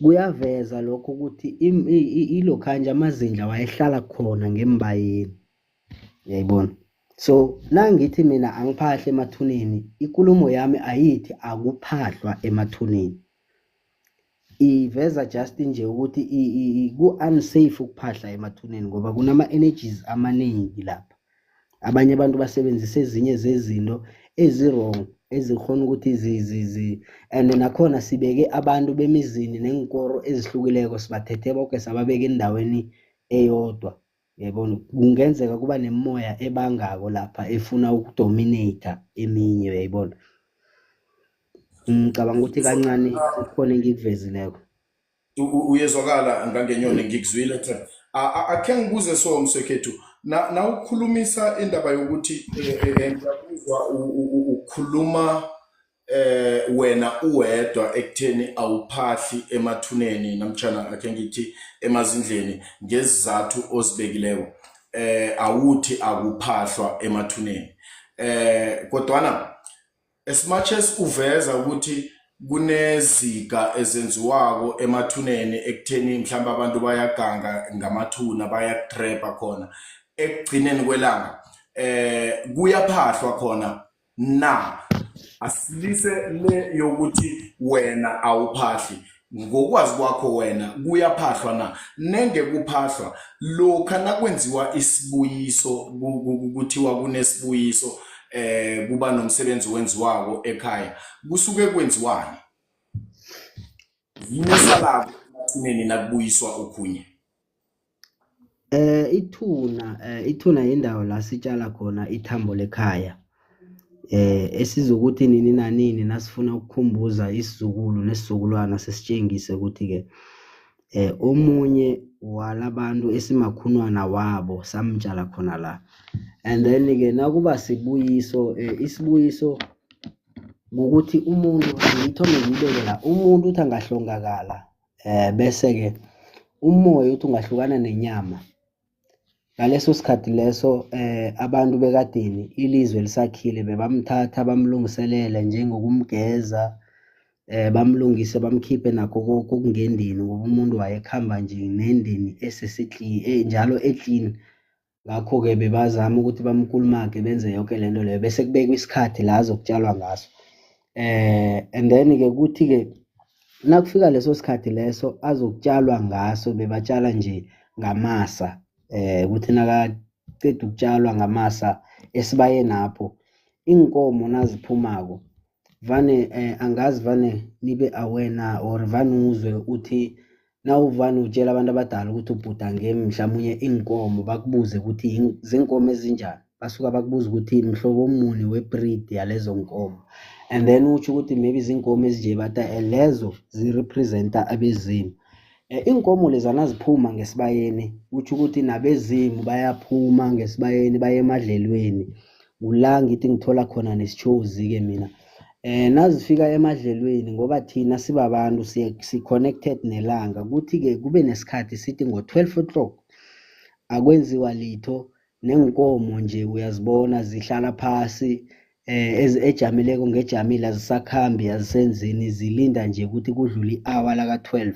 Kuyaveza lokho ukuthi ilokhanje amazindla wayehlala khona ngembayeni, uyayibona. So nangithi mina angiphahle emathuneni, ikulumo yami ayithi akuphahlwa emathuneni, iveza just nje ukuthi ku-unsafe ukuphahla emathuneni, ngoba kunama-energies amaningi lapha. Abanye abantu basebenzisa ezinye zezinto ezi-wrong ezikhona ukuthi zi and nakhona sibeke abantu bemizini neenkoro ezihlukileko, sibathethe boke sababeka endaweni eyodwa, uyayibona. Kungenzeka kuba nemimoya ebangako lapha efuna ukudominate eminye, uyayibona. Ngicabanga ukuthi kancane kukhona engikuvezileko. Uyezwakala ngangenyoni, ngikuzwile tle. Akhe ngibuze so mswekhethu, nawukhulumisa indaba yokuthi ngiyakuzwa ukhuluma wena uwedwa ekutheni awuphahli emathuneni namtjhana akhe ngithi emazindleni ngezizathu ozibekileko, awuthi akuphahlwa emathuneni, kodwana as much as uveza ukuthi kuneziga ezenziwako emathuneni ekutheni mhlawumbe abantu bayaganga ngamathuna, bayakutrepa khona, ekugcineni kwelanga kuyaphahlwa khona na? Asilise le yokuthi wena awuphahli, ngokwazi kwakho wena kuyaphahlwa na? Nenge kuphahlwa lokha nakwenziwa isibuyiso, kuthiwa kunesibuyiso, kuba nomsebenzi wenziwako ekhaya, kusuke kwenziwani? Yini esalako emathuneni nakubuyiswa okhunye? Ithuna yindawo la sitshala khona ithambo lekhaya. Esizokuthi nini nanini nasifuna ukukhumbuza isizukulu nesizukulwana, sisitjengise ukuthi-ke omunye walabantu esimakhunwana wabo samtshala khona la. And then-ke nakuba sibuyiso, isibuyiso kukuthi umuntu, ngiyithome ngiyibeke la, umuntu uthi angahlongakala, bese-ke umoya uthi ungahlukana nenyama. Ngaleso sikhathi leso abantu bekadeni ilizwe lisakhile bebamthatha bamlungiselele njengokumgeza, bamlungise bamkhiphe nakho konke okungendini, ngoba umuntu wayekhamba nje nendeni esese-clean, njalo e-clean. Ngakho-ke bebazama ukuthi bamkulumage benze yonke lento leyo, bese kubekwa isikhathi la azokutshalwa ngaso. And then-ke kuthi-ke nakufika leso sikhathi leso azokutshalwa ngaso, bebatshala nje ngamasa, kuthi nakaqeda ukutshalwa ngamasa esibayenapho, iinkomo naziphumako vane angazi vane nibe aware na, or vane uzwe uthi nawuvane utshela abantu abadala ukuthi ubhudange mhlamunye iinkomo, bakubuze ukuthi ziinkomo ezinjani, basuka bakubuza ukuthi mhlobo muni we-breed yalezo nkomo. And then utsho ukuthi maybe ziinkomo ezinje bata lezo zirepresenta abezimu. Iinkomo lezana ziphuma ngesibayeni, kutjho ukuthi nabezimu bayaphuma ngesibayeni baye emadlelweni. Kula ngithi ngithola khona nesitjhozi-ke mina. Nazifika emadlelweni ngoba thina sibabantu si-connected nelanga, kuthi-ke kube nesikhathi sithi ngo-12 o'clock akwenziwa litho, neenkomo nje uyazibona zihlala phasi ejamileko ngejamile azisakhambi azisenzini zilinda nje ukuthi kudlule i-hour laka-12.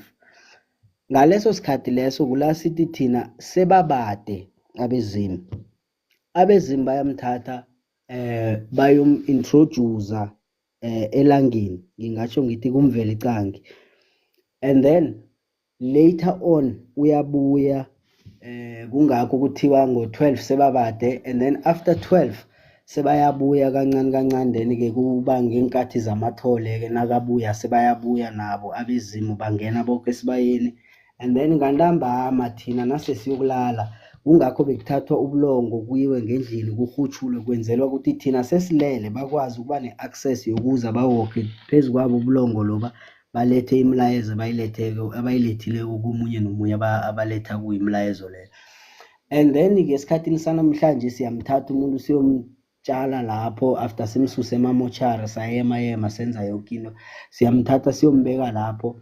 Ngaleso sikhathi leso kula sithi thina sebabade abezimu. Abezimu bayamthatha bayom-introducer elangeni, ngingatsho ngithi kuMveliqangi, and then later on uyabuya. Kungakho kuthiwa ngo-12 sebabade, and then after 12 sebayabuya kancane kancane. Then ke kuba ngenkathi zamathole ke, nakabuya sebayabuya nabo abezimu, bangena bonke esibayeni. And then ngantambama thina nase siyokulala, kungakho bekuthathwa ubulongo kuyiwe ngendlini kurhutjhulwe, kwenzelwa ukuthi thina sesilele bakwazi ukuba ne-access yokuza bawoke phezu kwabo ubulongo loba, balethe imilayezo abayiletheko abayilethileko komunye nomunye abaletha kuyimilayezo leyo. And then-ke esikhathini sanamhlanje siyamthatha umuntu siyomtshala lapho after simsuse emamochari, sayema yema senza yoke into, siyamthatha siyombeka lapho.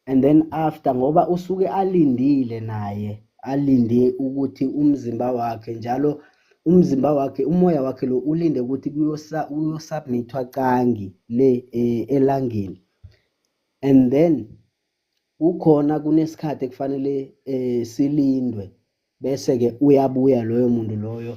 And then after, ngoba usuke alindile naye, alinde ukuthi umzimba wakhe njalo, umzimba wakhe, umoya wakhe lo ulinde ukuthi kuyosubmithwa qangi le elangeni. And then kukhona kunesikhathi ekufanele silindwe, bese-ke uyabuya loyo muntu loyo.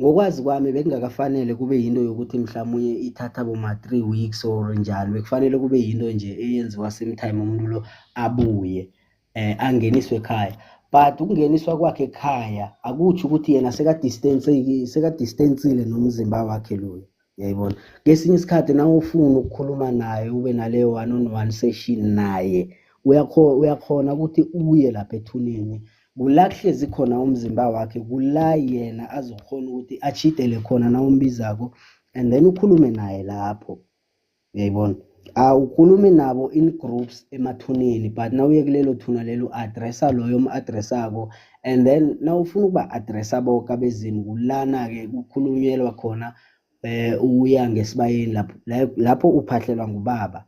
Ngokwazi kwami bekungakafanele kube yinto yokuthi mhlawumunye ithatha boma-3 weeks or njani, bekufanele kube yinto nje eyenziwa same time umuntu lo abuye angeniswe ekhaya. But ukungeniswa kwakhe ekhaya akutsho ukuthi yena seka-distancile nomzimba wakhe loyo, uyayibona. Kesinye isikhathi nawufuna ukukhuluma naye, ube naleyo one on one session naye, uyakhona ukuthi uye lapha ethuneni kula kuhlezi khona umzimba wakhe, kula yena azokhona ukuthi achidele khona nawumbizako, and then ukhulume naye lapho, uyayibona. Awukhulumi nabo in groups emathuneni, but nawuye kulelo thuna lelo u-addressa loyo om-addressako. And then nawufuna ukuba-addressa boke abezimu, kulana-ke kukhulunyelwa khona uya ngesibayeni lapho lapho uphahlelwa ngubaba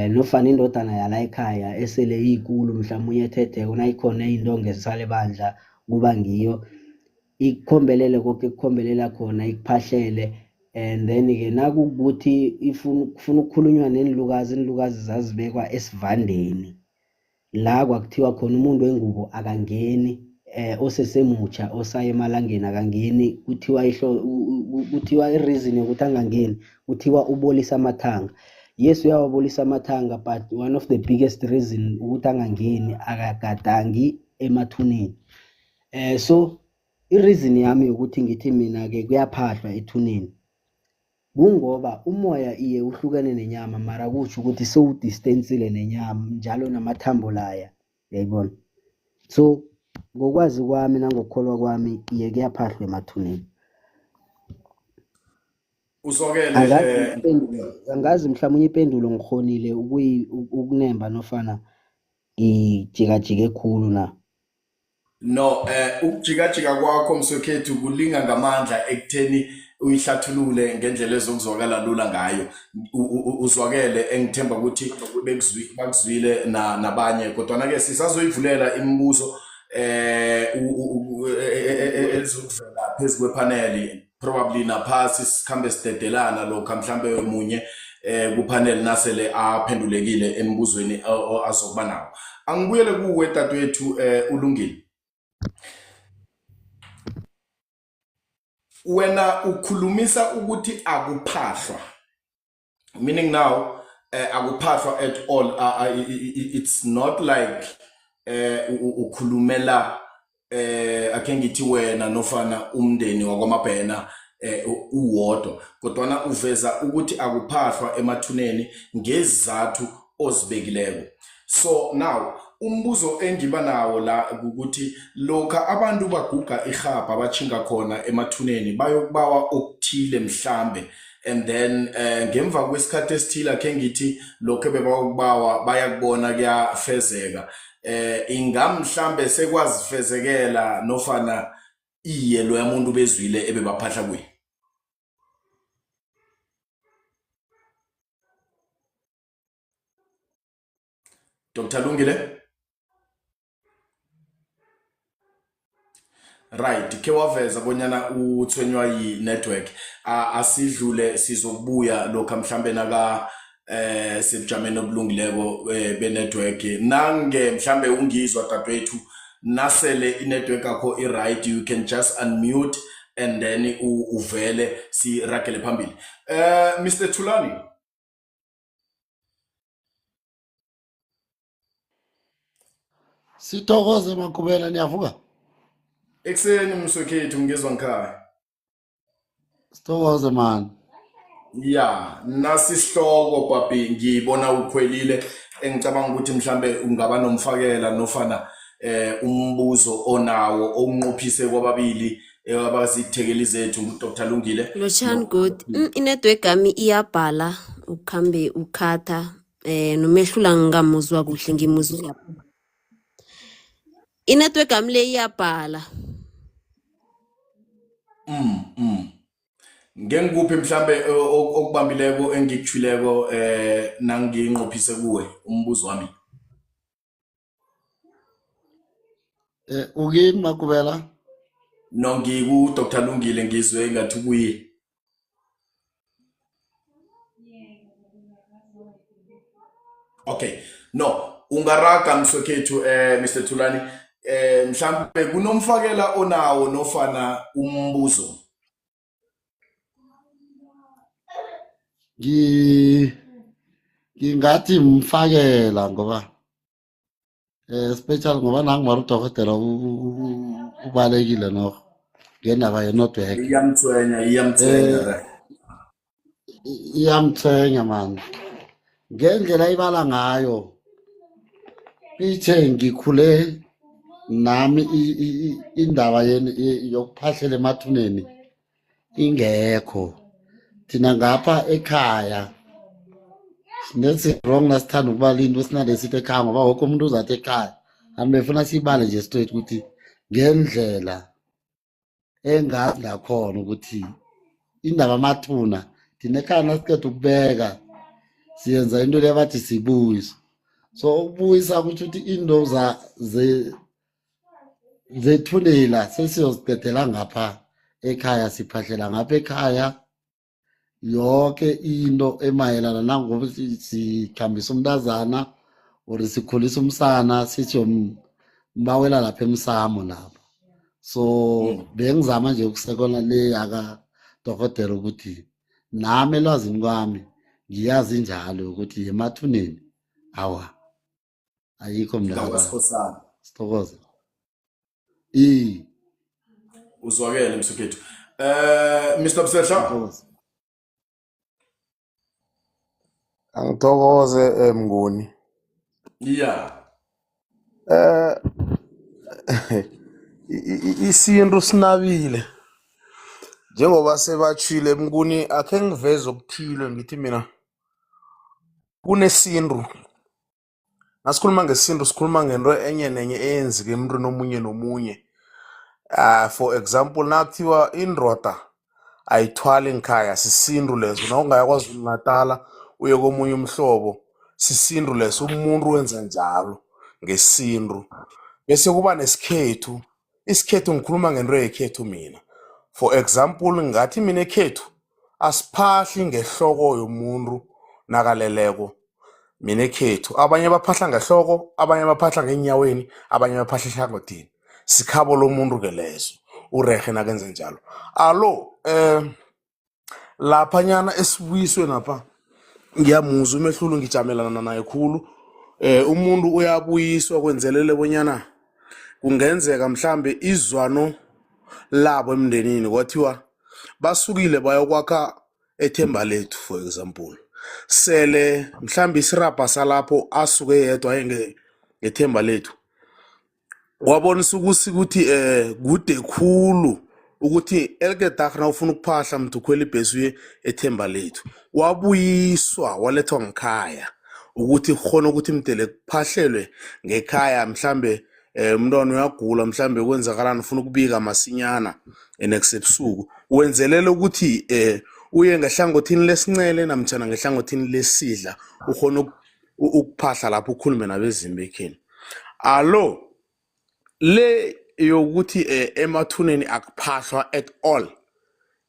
nofana indodana yala ekhaya esele iyikulu, mhlawumbe ethetheko, nayikhona into ngesale bandla kuba ngiyo ikukhombelele konke ekukhombelela khona, ikuphahlele. And then-ke nakukuthi ifuna kufuna ukukhulunywa neenlukazi, iinlukazi zazibekwa esivandeni la kwakuthiwa khona umuntu wengubo akangeni, osesemutsha osaya emalangeni akangeni. Kuthiwa kuthiwa i-reason yokuthi angangeni, kuthiwa ubolisa amathanga. Yes, uyawabolisa amathanga, but one of the biggest reason ukuthi angangeni, akagadangi emathuneni. So i-reason yami yokuthi ngithi mina-ke kuyaphahlwa ethuneni kungoba umoya iye uhlukene nenyama, mara kusho ukuthi sewudistancile nenyama njalo namathambo laya, uyayibona. So ngokwazi kwami nangokukholwa kwami, iye, kuyaphahlwa emathuneni. Uzwakele. Angazi ipendulo, angazi mhlawumbe ipendulo ngikhonile ukunemba nofana ngijikajike khulu na. No, ukujikajika kwakho mswekhethu kulinga ngamandla ekutheni uyihlathulule ngendlela ezokuzwakala lula ngayo. Uzwakele, engithemba ukuthi bakuzwile nabanye, kodwana ke sisazoyivulela imibuzo ezokuvela phezu kwephaneli, probably naphasi sikhambe sidedelana lokha mhlambe munye kuphaneli nasele aphendulekile embuzweni azokuba nawo. Angibuyele kuwe dadewethu uLungile. Wena ukhulumisa ukuthi akuphahlwa, meaning now akuphahlwa at all. It's not like ukhulumela akhe ngithi wena nofana umndeni wakwaMabhena uwodwa, kodwana uveza ukuthi akuphahlwa emathuneni ngezizathu ozibekileko. So now umbuzo engiba nawo la ukuthi lokha abantu baguga irhabha, batjhinga khona emathuneni bayokubawa okuthile mhlambe. And then ngemva kwesikhathi esithile akhe ngithi lokho ebebakubawa bayakubona kuyafezeka. Ingamhlambe sekwazifezekela nofana iye loya muntu bezwile ebebaphahla kuye. Dr. Lungile? Right, ke waveza bonyana uthwenywa yi-network. Asidlule sizokubuya lokha mhlambe naka sebujameni obulungileko be-network. Nange mhlambe ungizwa dadwethu, nasele i-network yakho i-right, you can just unmute and then uvele siragele phambili. Mr Thulani. Sithokoze Makubela, niyavuka? Ekuseni mswekhethu, ngizwa ngikhaya. Sithokoze man. Ya, nasi isihloko papi, ngibona ukhwelile engicabanga ukuthi mhlambe ungaba nomfakela nofana umbuzo onawo owunqophise kwababili abazithekeli zethu nguDr Lungile. Lotjhani good. Inetwork yami iyabhala ukhambe ukhatha nomehlula ngingamuzwa kuhle ngimuzwe lapha. Inetwork yami le iyabhala. Ngengikuphi mhlambe okubambileko engikuthwileko nanginqophise kuwe umbuzo wami? Ukimi Makubela? No, ngiku Dr Lungile, ngizwe ngathi kuye. Okay. No, ungaraga mswekhethu Mr Thulani, mhlambe kunomfakela onawo nofana umbuzo. Ngingathi mfakela ngoba special ngoba nangu mara udokotela ubalekile nokho ngendaba ye-network. Iyamthwenya, iyamthwenya. Iyamthwenya man. Ngendlela ibala ngayo ithe ngikhule nami indaba yokuphahlela emathuneni ingekho. Thina ngapha ekhaya sinesi wrong nasithanda ukubala into esinalesithi ekhaya ngoba wonke umuntu uzathi ekhaya. Ami befuna siyibale nje straight ukuthi ngendlela engazi ngakhona ukuthi indaba amathuna thina ekhaya nasiqeda ukubeka siyenza into le bathi sibuyisa. So ukubuyisa kutho ukuthi into zethunela sesiyoziqedela ngapha ekhaya, siphahlela ngapha ekhaya yonke into emayelana nangoba sikhambisa umntazana or sikhulisa umsana sithi yombawela lapha emsamo lapha. So bengizama nje ukusekela le yaka dokotela ukuthi nami elwazini kwami ngiyazi njalo ukuthi emathuneni awa ayikho mntaka. NgakwaSikhosana. Sithokoze. Uzwakele msukethu. Mr Msehla. Sithokoze. Angithokoze Mnguni. Yeah. Isintu sinabile. Njengoba sebatshile Mnguni, akhe ngiveze okuthile ngithi mina kunesintu. Nasikhuluma ngesintu sikhuluma ngento enye nenye eyenzeke emntwini omunye nomunye. For example, nakuthiwa indoda ayithwali ngikhaya, sisintu leso. Nawungaya KwaZulu Natala uye komunye umhlobo, sisintu leso, umuntu wenza njalo ngesintu. Bese kuba nesikhethu. Isikhethu ngikhuluma ngento yekhethu mina. For example, ngathi mina ekhethu asiphahli ngehloko yomuntu nakaleleko. Mina ekhethu abanye baphahla ngehloko, abanye baphahla ngeenyaweni, abanye baphahla ehlangothini. Sikhabo lomuntu ke leso, urehe nakenze njalo. Alo, lapha nyana esibuyiswe napha ngiyamuzwa umehlulo, ngijamelana naye khulu. Umuntu uyabuyiswa kwenzelele bonyana kungenzeka mhlambe izwano labo emndenini kwathiwa basukile bayokwakha ethemba lethu, for example, sele mhlambe isirabha salapho asuke yedwa aye ngethemba lethu, wabonisa ukuthi kude khulu Ukuthi elke dag na ufuna ukuphahla mntu ukhwela ibhesi uye ethemba lethu. Wabuyiswa walethwa ngikhaya ukuthi khona ukuthi mdele kuphahlelwe ngekhaya mhlambe umntwana uyagula mhlambe kwenzakalani ufuna ukubika masinyana ene kusebusuku wenzelela ukuthi uye ngehlangothini lesincele namtjhana ngehlangothini lesidla ukhona ukuphahla lapho ukhulume nabezimu bekhenu. Alo le yokuthi emathuneni akuphahlwa at all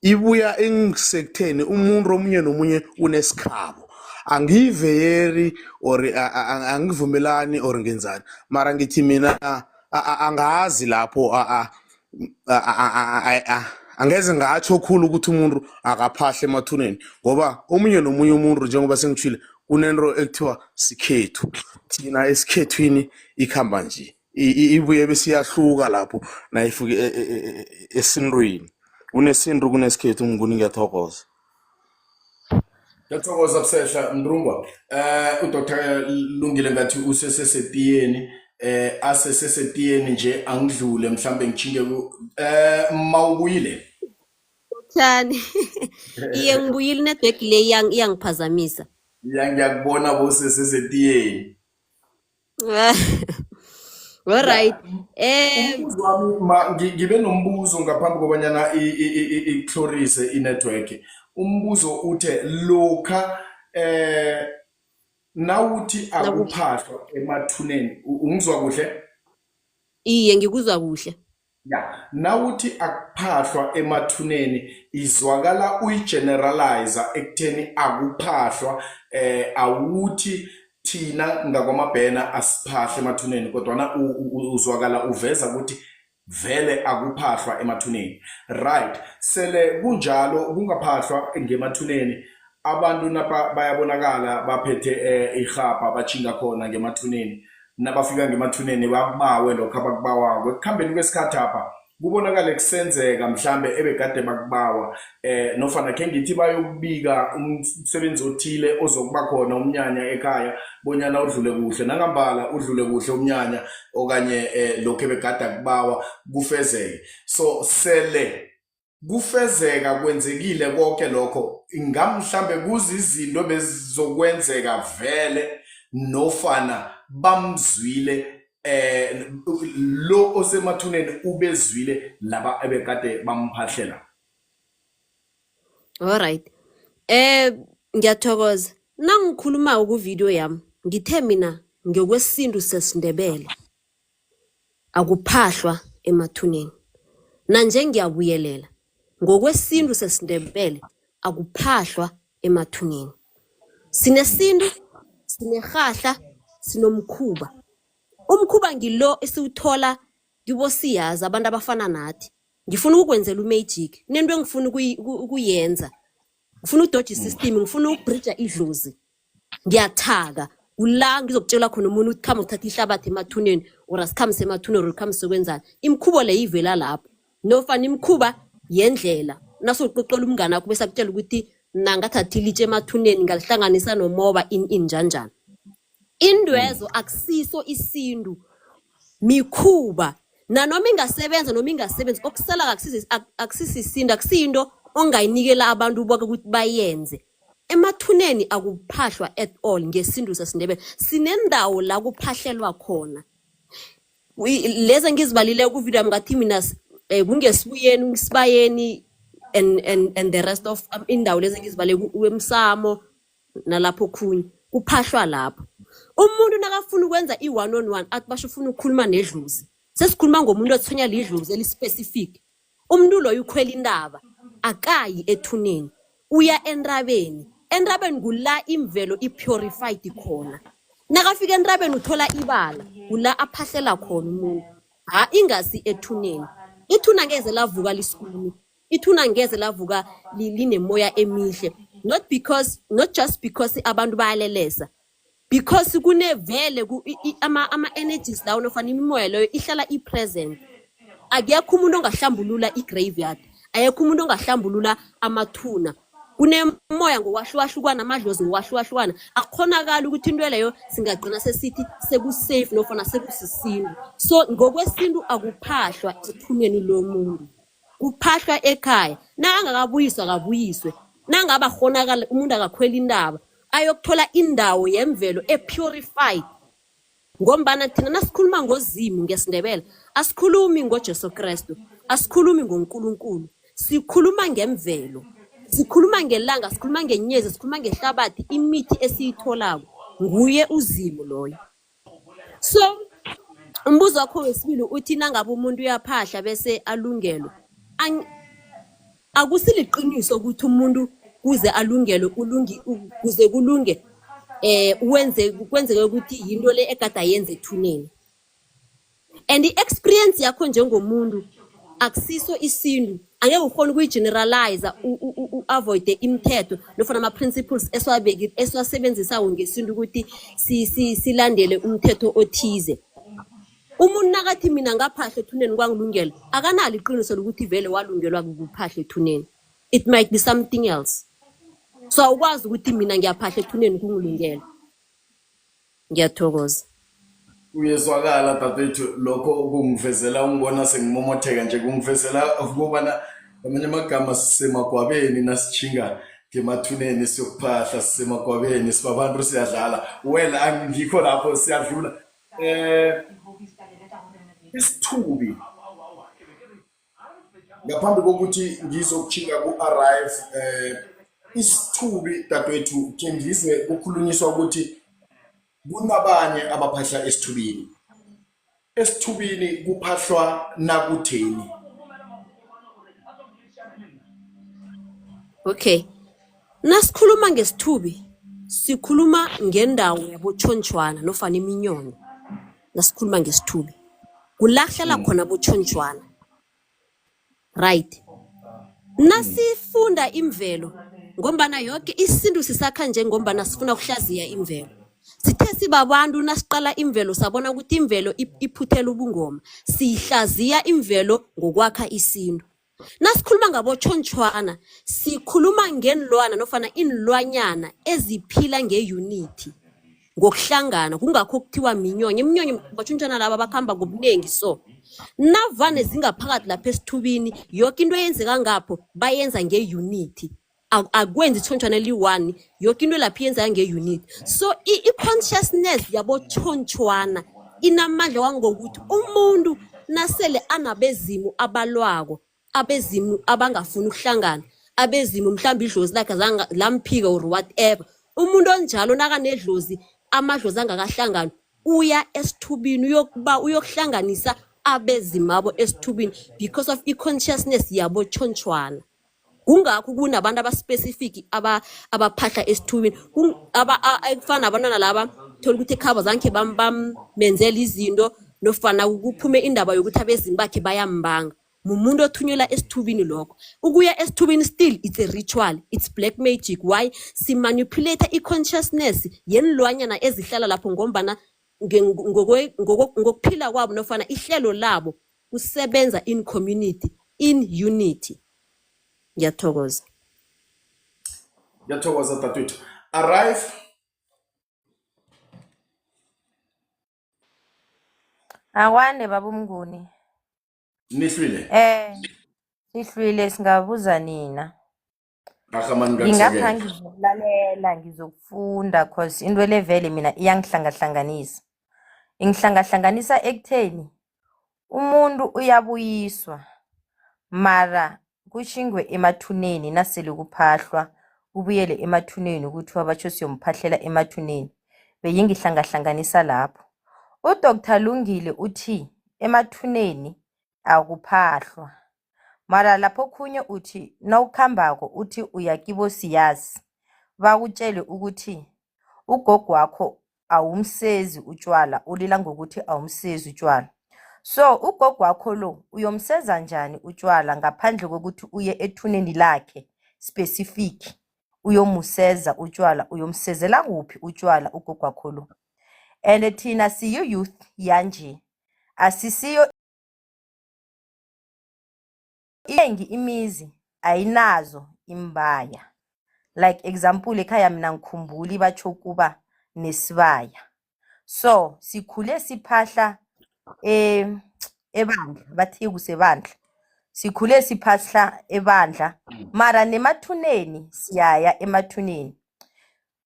ibuya engisekutheni umuntu omunye nomunye unesikhabo. Angiyiveyeri or angivumelani or ngenzani, mara ngithi mina angazi lapho angeze ngatsho khulu ukuthi umuntu akaphahle emathuneni, ngoba omunye nomunye umuntu, njengoba sengitshile, kunento ekuthiwa sikhethu. Thina esikhethwini ikhamba nje ibuye bese iyahluka lapho nayifike esintwini. Kunesintu, kunesikhethu. Nguni, ngiyathokoza. Ngiyathokoza Busehla Mntungwa. uDr Lungile ngathi usesesetiyeni, asesesetiyeni nje, angidlule mhlambe ngichinge ku mawubuyile. Thani. Iye, ngibuyile, network le iyangiphazamisa. Ya, ngiyakubona bosesesetiyeni. All right. Umbuzo wami ma ngibe nombuzo ngaphambi kobanyana ikuhlorise i-network. Umbuzo uthe lokha nawuthi akuphahlwa emathuneni, ungizwa kuhle? Iye, ngikuzwa kuhle. Ya, nawuthi akuphahlwa emathuneni izwakala uyigeneralize ekutheni akuphahlwa, awuthi thina ngakwamabhena asiphahle emathuneni, kodwana uzwakala uveza ukuthi vele akuphahlwa emathuneni. Right, sele kunjalo kungaphahlwa ngemathuneni, abantu napa bayabonakala baphethe irhabha bachinga khona ngemathuneni. Nabafika ngemathuneni bakubawe lokho abakubawako. Ekukhambeni kwesikhathi apha kubonakale kusenzeka mhlambe ebegade bakubawa, nofana khe ngithi bayokubika umsebenzi othile ozokuba khona, umnyanya ekhaya, bonyana udlule kuhle, nangambala udlule kuhle umnyanya okanye lokho ebegade akubawa kufezeke. So sele kufezeka kwenzekile konke lokho, ingamhlambe kuzizinto bezizokwenzeka vele nofana bamzwile lo osemathuneni, ubezwile laba ebekade bamphahlela? All right. Ngiyathokoza. Nangikhuluma ku video yami, ngithe mina ngokwesintu sesiNdebele akuphahlwa emathuneni. Nanje ngiyabuyelela. Ngokwesintu sesiNdebele akuphahlwa emathuneni. Sinesintu, sinerhahla, sinomkhuba. Umkhuba ngilo esiwuthola kibosiyazi, abantu abafana nathi. Ngifuna ukukwenzela umagic, kunento engifuna ukuyenza. Ngifuna udoja isystem, ngifuna ukubridge idlozi. Ngiyathaka. Kula ngizokutshela khona umuntu ukuthi khamba uthatha ihlabathi emathuneni or asikhambise emathuneni or ukhambise kwenzani. Imikhubo le ivela lapho. Nofana imikhuba yendlela. Nasewuqoqela umngane wakho bese akutshela ukuthi nangathatha ilitshe emathuneni ngalihlanganisa nomoba in in njanjani. Indwezo akusiso isintu, mikhuba. Nanoma ingasebenza noma ingasebenzi, okusala akusisisintu, akusiyinto ongayinikela abantu bonke ukuthi bayenze. Emathuneni akuphahlwa at all ngesintu sesiNdebele. Sinendawo la kuphahlelwa khona. Lezi engizibalile ku-video yami, ngathi mina kungesibuyeni, kusibayeni and the rest of indawo lezi engizibale emsamo nalapho okhunye kuphahlwa lapho. Umuntu nakafuna ukwenza i-one on one, athi basho ufuna ukukhuluma nedlozi, sesikhuluma ngomuntu otshwenya lidlozi eli-specific, umuntu loyo ukhwela intaba, akayi ethuneni, uya entabeni. Entabeni kula imvelo i-purified khona. Nakafika entabeni uthola ibala, kula aphahlela khona umuntu, ha ingasi ethuneni. Ithuna ngeze lavuka lisikuni, ithuna ngeze lavuka linemoya emihle, not because, not just because abantu bayalelesa, because kunevele ama-energies lawo nofana imimoya leyo ihlala i-present. Akekho umuntu ongahlambulula i-graveyard, akekho umuntu ongahlambulula amathuna. Kunemoya ngokwahlukahlukana, amadlozi ngokwahlukahlukana. Akukhonakali ukuthi into leyo singagcina sesithi sekusafe nofana sekusisintu. So ngokwesintu akuphahlwa ethuneni lomuntu. Kuphahlwa ekhaya, nakangakabuyiswa akabuyiswe, nangabe akghonakala umuntu akakhwela intaba ayokuthola indawo yemvelo e-purified. Ngombana thina nasikhuluma ngoZimu ngesiNdebele asikhulumi ngoJesu Krestu, asikhulumi ngoNkulunkulu, sikhuluma ngemvelo, sikhuluma ngelanga, sikhuluma ngenyezi, sikhuluma ngehlabathi, imithi esiyitholako nguye uZimu loyo. So umbuzo wakho wesibili uthi nangabe umuntu uyaphahla bese alungelwe, Akusiliqiniso ukuthi umuntu kuze alungelwe ulungi kuze kulunge wenze kwenzeke ukuthi yinto le egade ayenza ethuneni. And i-experience yakho njengomuntu akusiso isintu, angeke ukhone ukuyi-generalize u-avoide imithetho nofana ama-principles esiwasebenzisako ngesintu ukuthi silandele umthetho othize. Umuntu nakathi mina ngaphahla ethuneni kwangilungela, akanalo iqiniso lokuthi vele walungelwa kuphahla ethuneni. It might be something else. So awukwazi ukuthi mina ngiyaphahla ethuneni kungilungela. Ngiyathokoza. Kuyezwakala dadewethu, lokho kungivezela ungibona sengimomotheka nje, kungivezela ukubana ngamanye amagama sisemagwabeni nasitjhinga ngemathuneni siyokuphahla, sisemagwabeni sibabantu siyadlala. Well, angikho lapho, siyadlula. Isithubi ngaphambi kokuthi ngizokutjhinga ku-arrive, isithubi dadwethu, khe ngizwe kukhulunyiswa ukuthi kunabanye abaphahla esithubini. Esithubini kuphahlwa nakutheni? Okay. Nasikhuluma ngesithubi, sikhuluma ngendawo yabotjhontjhwana nofana iminyonyo. Nasikhuluma ngesithubi, kula kuhlala khona abotjhontjhwana. Right. Nasifunda imvelo, ngombana yoke isintu sisakha nje ngombana sifuna ukuhlaziya imvelo. Sithe sibabantu nasiqala imvelo sabona ukuthi imvelo iphuthela ubungoma. Siyihlaziya imvelo ngokwakha isintu. Nasikhuluma ngabotjhontjhwana sikhuluma ngeenlwana nofana iinlwanyana eziphila nge-unity, ngokuhlangana, kungakho kuthiwa minyonyo. Iminyonyo botjhontjhwana laba bakhamba ngobunengi so. Navane zingaphakathi lapha esithubini, yoke into eyenzeka ngapho bayenza nge-unity. Akwenzi itshontsho eliyi-one, yoke into lapho iyenzeka nge-unit. So i-consciousness yabotshontsho inamandla wangokuthi umuntu nasele anabezimu abalwako, abezimu abangafuni ukuhlangana, abezimu mhlawumbe idlozi lakhe azange lamphika or whatever, umuntu onjalo nakanedlozi, amadlozi angakahlangani, uya esithubini uyokuba uyokuhlanganisa abezimabo esithubini because of i-consciousness yabotshontsho. Kungakho kunabantu aba-specific abaphahla esithubini, ekufana nabantwana laba thola ukuthi ekhabo zange bamenzela izinto nofana kuphume indaba yokuthi abezimu bakhe bayambanga. Mumuntu othunyelwa esithubini lokho. Ukuya esithubini still it's a ritual, it's black magic. Why? Si-manipulate i-consciousness yenilwanyana ezihlala lapho ngombana ngokuphila kwabo nofana ihlelo labo kusebenza in community, in unity. Ngiyathokoza. Ngiyathokoza dadewethu. Arrive. Akwande baba uMnguni. Nihlwile. Sihlwile, singabuza nina. Arhamani. Ngingapha Ngakusekela. Ngizokulalela, ngizokufunda cause into le vele mina iyangihlangahlanganisa. Ingihlangahlanganisa ekutheni umuntu uyabuyiswa mara kushingwe emathuneni nasele kuphahlwa, kubuyele emathuneni kuthiwa batjho siyomphahlela emathuneni. Beyingihlangahlanganisa lapho. UDr Lungile uthi emathuneni akuphahlwa. Mara lapho okhunye uthi nawukhambako uthi uya kibosiyazi bakutjele ukuthi ugogo wakho awumsezi utshwala, ulila ngokuthi awumsezi utshwala. So ugogo wakho lo uyomseza njani utshwala ngaphandle kokuthi uye ethuneni lakhe specific uyomuseza utshwala? Uyomsezela kuphi utshwala ugogo wakho lo? And thina siyi-youth yanje, asisiyo inengi imizi ayinazo imbaya. Like example, ekhaya mina ngikhumbuli batsho kuba nesibaya, so sikhule siphahla ebandla, bathi kusebandla. Sikhule siphahla ebandla, mara nemathuneni siyaya emathuneni.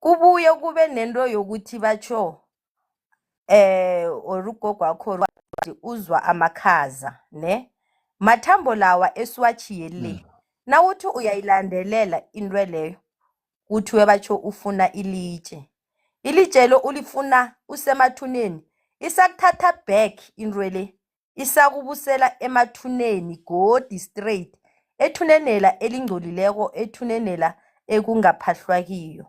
Kubuye kube nento yokuthi batsho or ugogo wakho uzwa amakhaza ne mathambo lawa esiwatjhiye le. Nawuthi uyayilandelela into leyo, kuthiwe batsho ufuna ilitshe. Ilitshelo ulifuna usemathuneni, isakuthatha back into le, isakubusela emathuneni godi straight ethunenela elingcolileko, ethunenela ekungaphahlwa kiyo.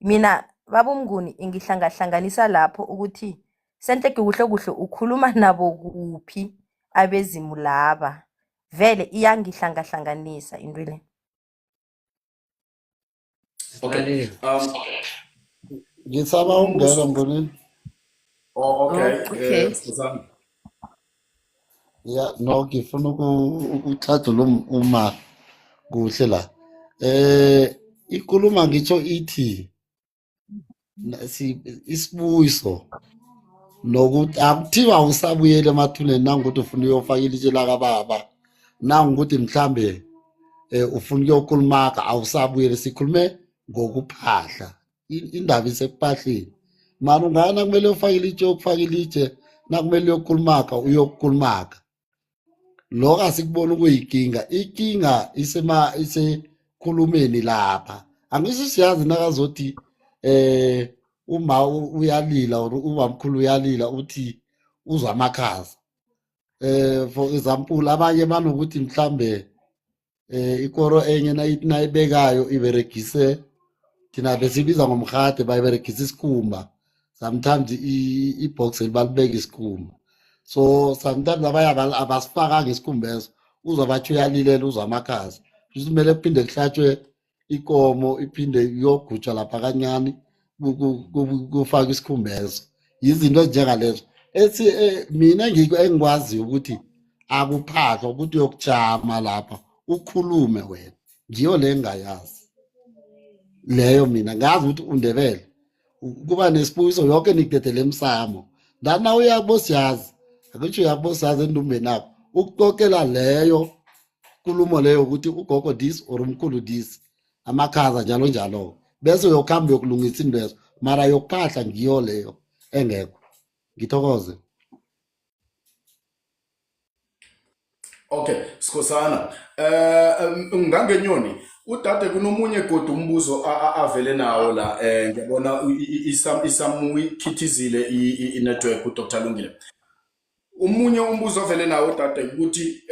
Mina babumnguni ingihlangahlanganisa lapho ukuthi senhleke kuhle kuhle ukhuluma nabo kuphi abezimu laba. Vele iyangihlangahlanganisa into le. Okay. Silalele. Ngisaba ukungena Mngonini. Oh, okay. Oh, okay. Sikhosana. Ya, no ngifuna ukutlhadlula uma kuhle la. Ikuluma ngitsho ithi isibuyiso nokuthi akuthiwa usabuyele emathuneni nangukuthi ufuna uyofaka ilitshe lakababa, nangukuthi mhlambe ufuna ukuyokulumaka, awusabuyele. Sikhulume ngokuphahla, indaba isekuphahleni. Mara ungaya nakumele ufake ilitshe, uyokufaka ilitshe, nakumele uyokulumaka, uyokulumaka. Lokho asikuboni kuyinkinga. Ikinga isema isekhulumeni lapha. Angisho siyazi nakazothi uma uyalila or ubamkhulu uyalila uthi uzwa amakhaza. For example, abanye banokuthi mhlambe ikoro enye nayibekayo iberegise, thina besibiza ngomrhade, bayiberegisa isikhumba. Sometimes i-box balibeka isikhumba, so sometimes abanye abasifakanga isikhumba eso, uzwa bathi uyalilela, uzwa amakhaza. Kumele kuphinde kuhlatshwe ikomo, iphinde iyogujwa lapha kancane, kufakwe isikhumbezo. Izinto ezinjengalezo ethi mina engikwaziyo ukuthi akuphahlwa ukuthi uyokujama lapha ukhulume wena, ngiyo le engingayazi leyo. Mina ngazi ukuthi uNdebele kuba nesibuyiso yonke nikudedele emsamo, lana uyabosiyazi, akutsho uyabosiyazi endumbeni akho ukuxoxela leyo nkulumo leyo ukuthi ugogo this or umkhulu this, amakhaza njalo njalo, bese uyokuhamba uyokulungisa into lezo. Mara yokuphahla ngiyo leyo engekho. Ngithokoze. Okay, Sikhosana. Ngangenyoni, udade kunomunye godu umbuzo avele nawo la, ngiyabona isamukhithizile i-network uDr Lungile. Umunye umbuzo ovele nawo udade ukuthi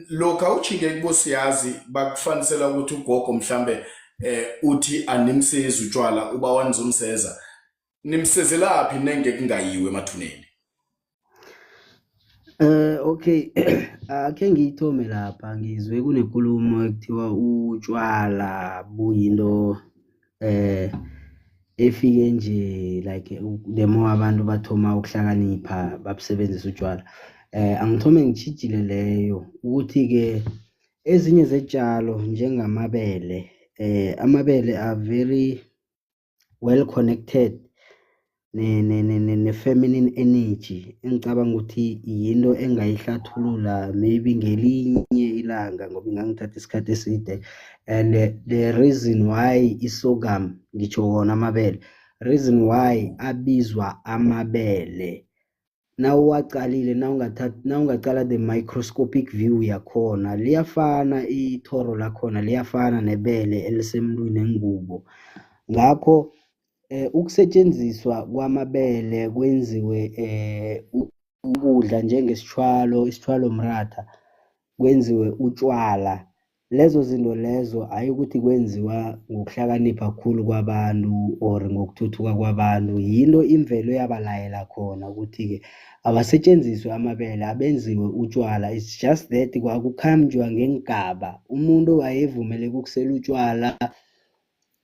lokha uchinge kubosiyazi bakufanisela ukuthi ugogo mhlambe uthi animsezi utshwala, uba wanizomseza. Nimsezelaphi nenge kungayiwe emathuneni? Okay, akhe ngiyithome lapha. Ngizwe kunenkulumo ekuthiwa utshwala buyinto efike nje, like the more abantu bathoma ukuhlakanipha babusebenzisa utshwala. Angithome ngitjhijile leyo ukuthi ke ezinye zetshalo njengamabele, amabele are very well connected ne feminine energy, engicabanga ukuthi yinto engayihlathulula maybe ngelinye ilanga ngoba ingangithatha isikhathi eside. And the reason why i-sorghum, ngitsho wona amabele, reason why abizwa amabele, nawuwaqalile, nawungathatha, nawungaqala the microscopic view yakhona, liyafana ithoro lakhona, liyafana nebele elisemntwini engubo. Ngakho ukusetshenziswa kwamabele kwenziwe ukudla njengesitshwalo, isitshwalo mratha, kwenziwe utshwala, lezo zinto lezo hayi ukuthi kwenziwa ngokuhlakanipha khulu kwabantu or ngokuthuthuka kwabantu, yinto imvelo yabalayela khona ukuthi-ke abasetshenziswe amabele abenziwe utshwala. It's just that kwakukhanjwa ngeengaba, umuntu wayevumeleke ukusela utshwala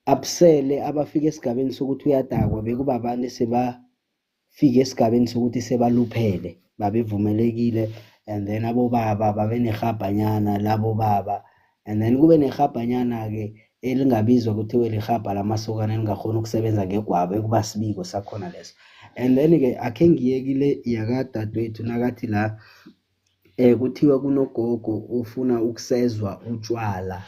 abusele abafika esigabeni sokuthi uyadakwa bekuba abantu esebafike esigabeni sokuthi sebaluphele babevumelekile, and then abobaba babe nerhabhanyana labobaba, and then kube nerhabhanyana-ke elingabizwa kuthiwe lirhabha lamasokana elingakhona ukusebenza ngegwabo, ekuba sibiko sakhona leso. And then-ke akhe ngiye kile yakadadewethu nakathi la Kuthiwa kunogogo ofuna ukusezwa utshwala,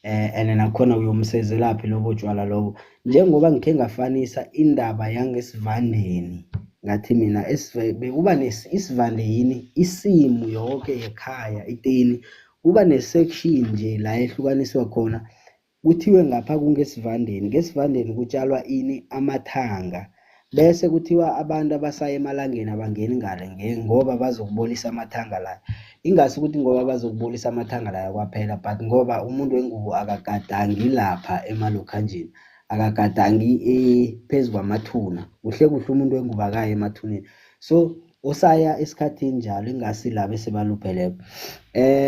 and nakhona uyomsezelaphi lobo tshwala lobo. Njengoba ngikhe ngafanisa indaba yangesivandeni, ngathi mina bekuba isivande yini, isimu yoke yekhaya iteni, kuba ne-section nje la ehlukaniswa khona, kuthiwe ngapha kungesivandeni, ngesivandeni kutshalwa ini, amathanga, bese kuthiwa abantu abasaya emalangeni abangeni ngale ngoba bazokubolisa amathanga la. Ingasi ukuthi ngoba bazokubolisa amathanga la kwaphela, but ngoba umuntu wengubo akagadangi lapha emalokhanjeni, akagadangi phezu kwamathuna. Kuhle kuhle umuntu wengubo akayi emathuneni, so osaya esikhathini njalo, ingasi laba esebalupheleko.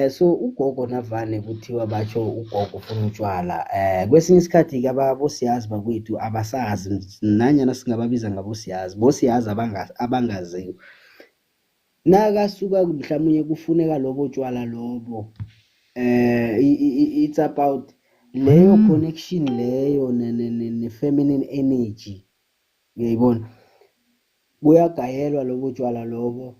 So ugogo navane kuthiwa batsho ugogo ufuna utshwala, kwesinye isikhathi-ke abosiyazi bakwethu abasazi, nanyana singababiza ngabosiyazi, bosiyazi abangaziwa. Nakasuka mhlamunye kufuneka lobo tshwala lobo, it's about leyo connection leyo ne-feminine energy, uyayibona. Kuyagayelwa lobo tshwala lobo,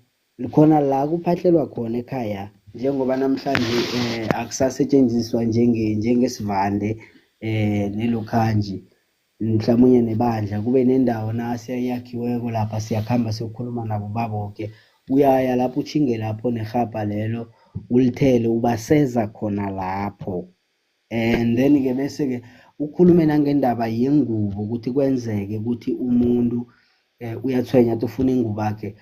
khona la kuphahlelwa khona ekhaya, njengoba namhlanje akusasetshenziswa njengesivande nelokhanji, mhlamunye nebandla, kube nendawo nasi eyakhiweko lapha, siyakhamba siyokhuluma nabo baboke. Uyaya lapho utjhinge lapho nerhabha lelo ulithele, ubaseza khona lapho. And then-ke bese-ke ukhulume nangendaba yengubo, ukuthi kwenzeke ukuthi umuntu uyathwenya athi ufuna ingubo yakhe.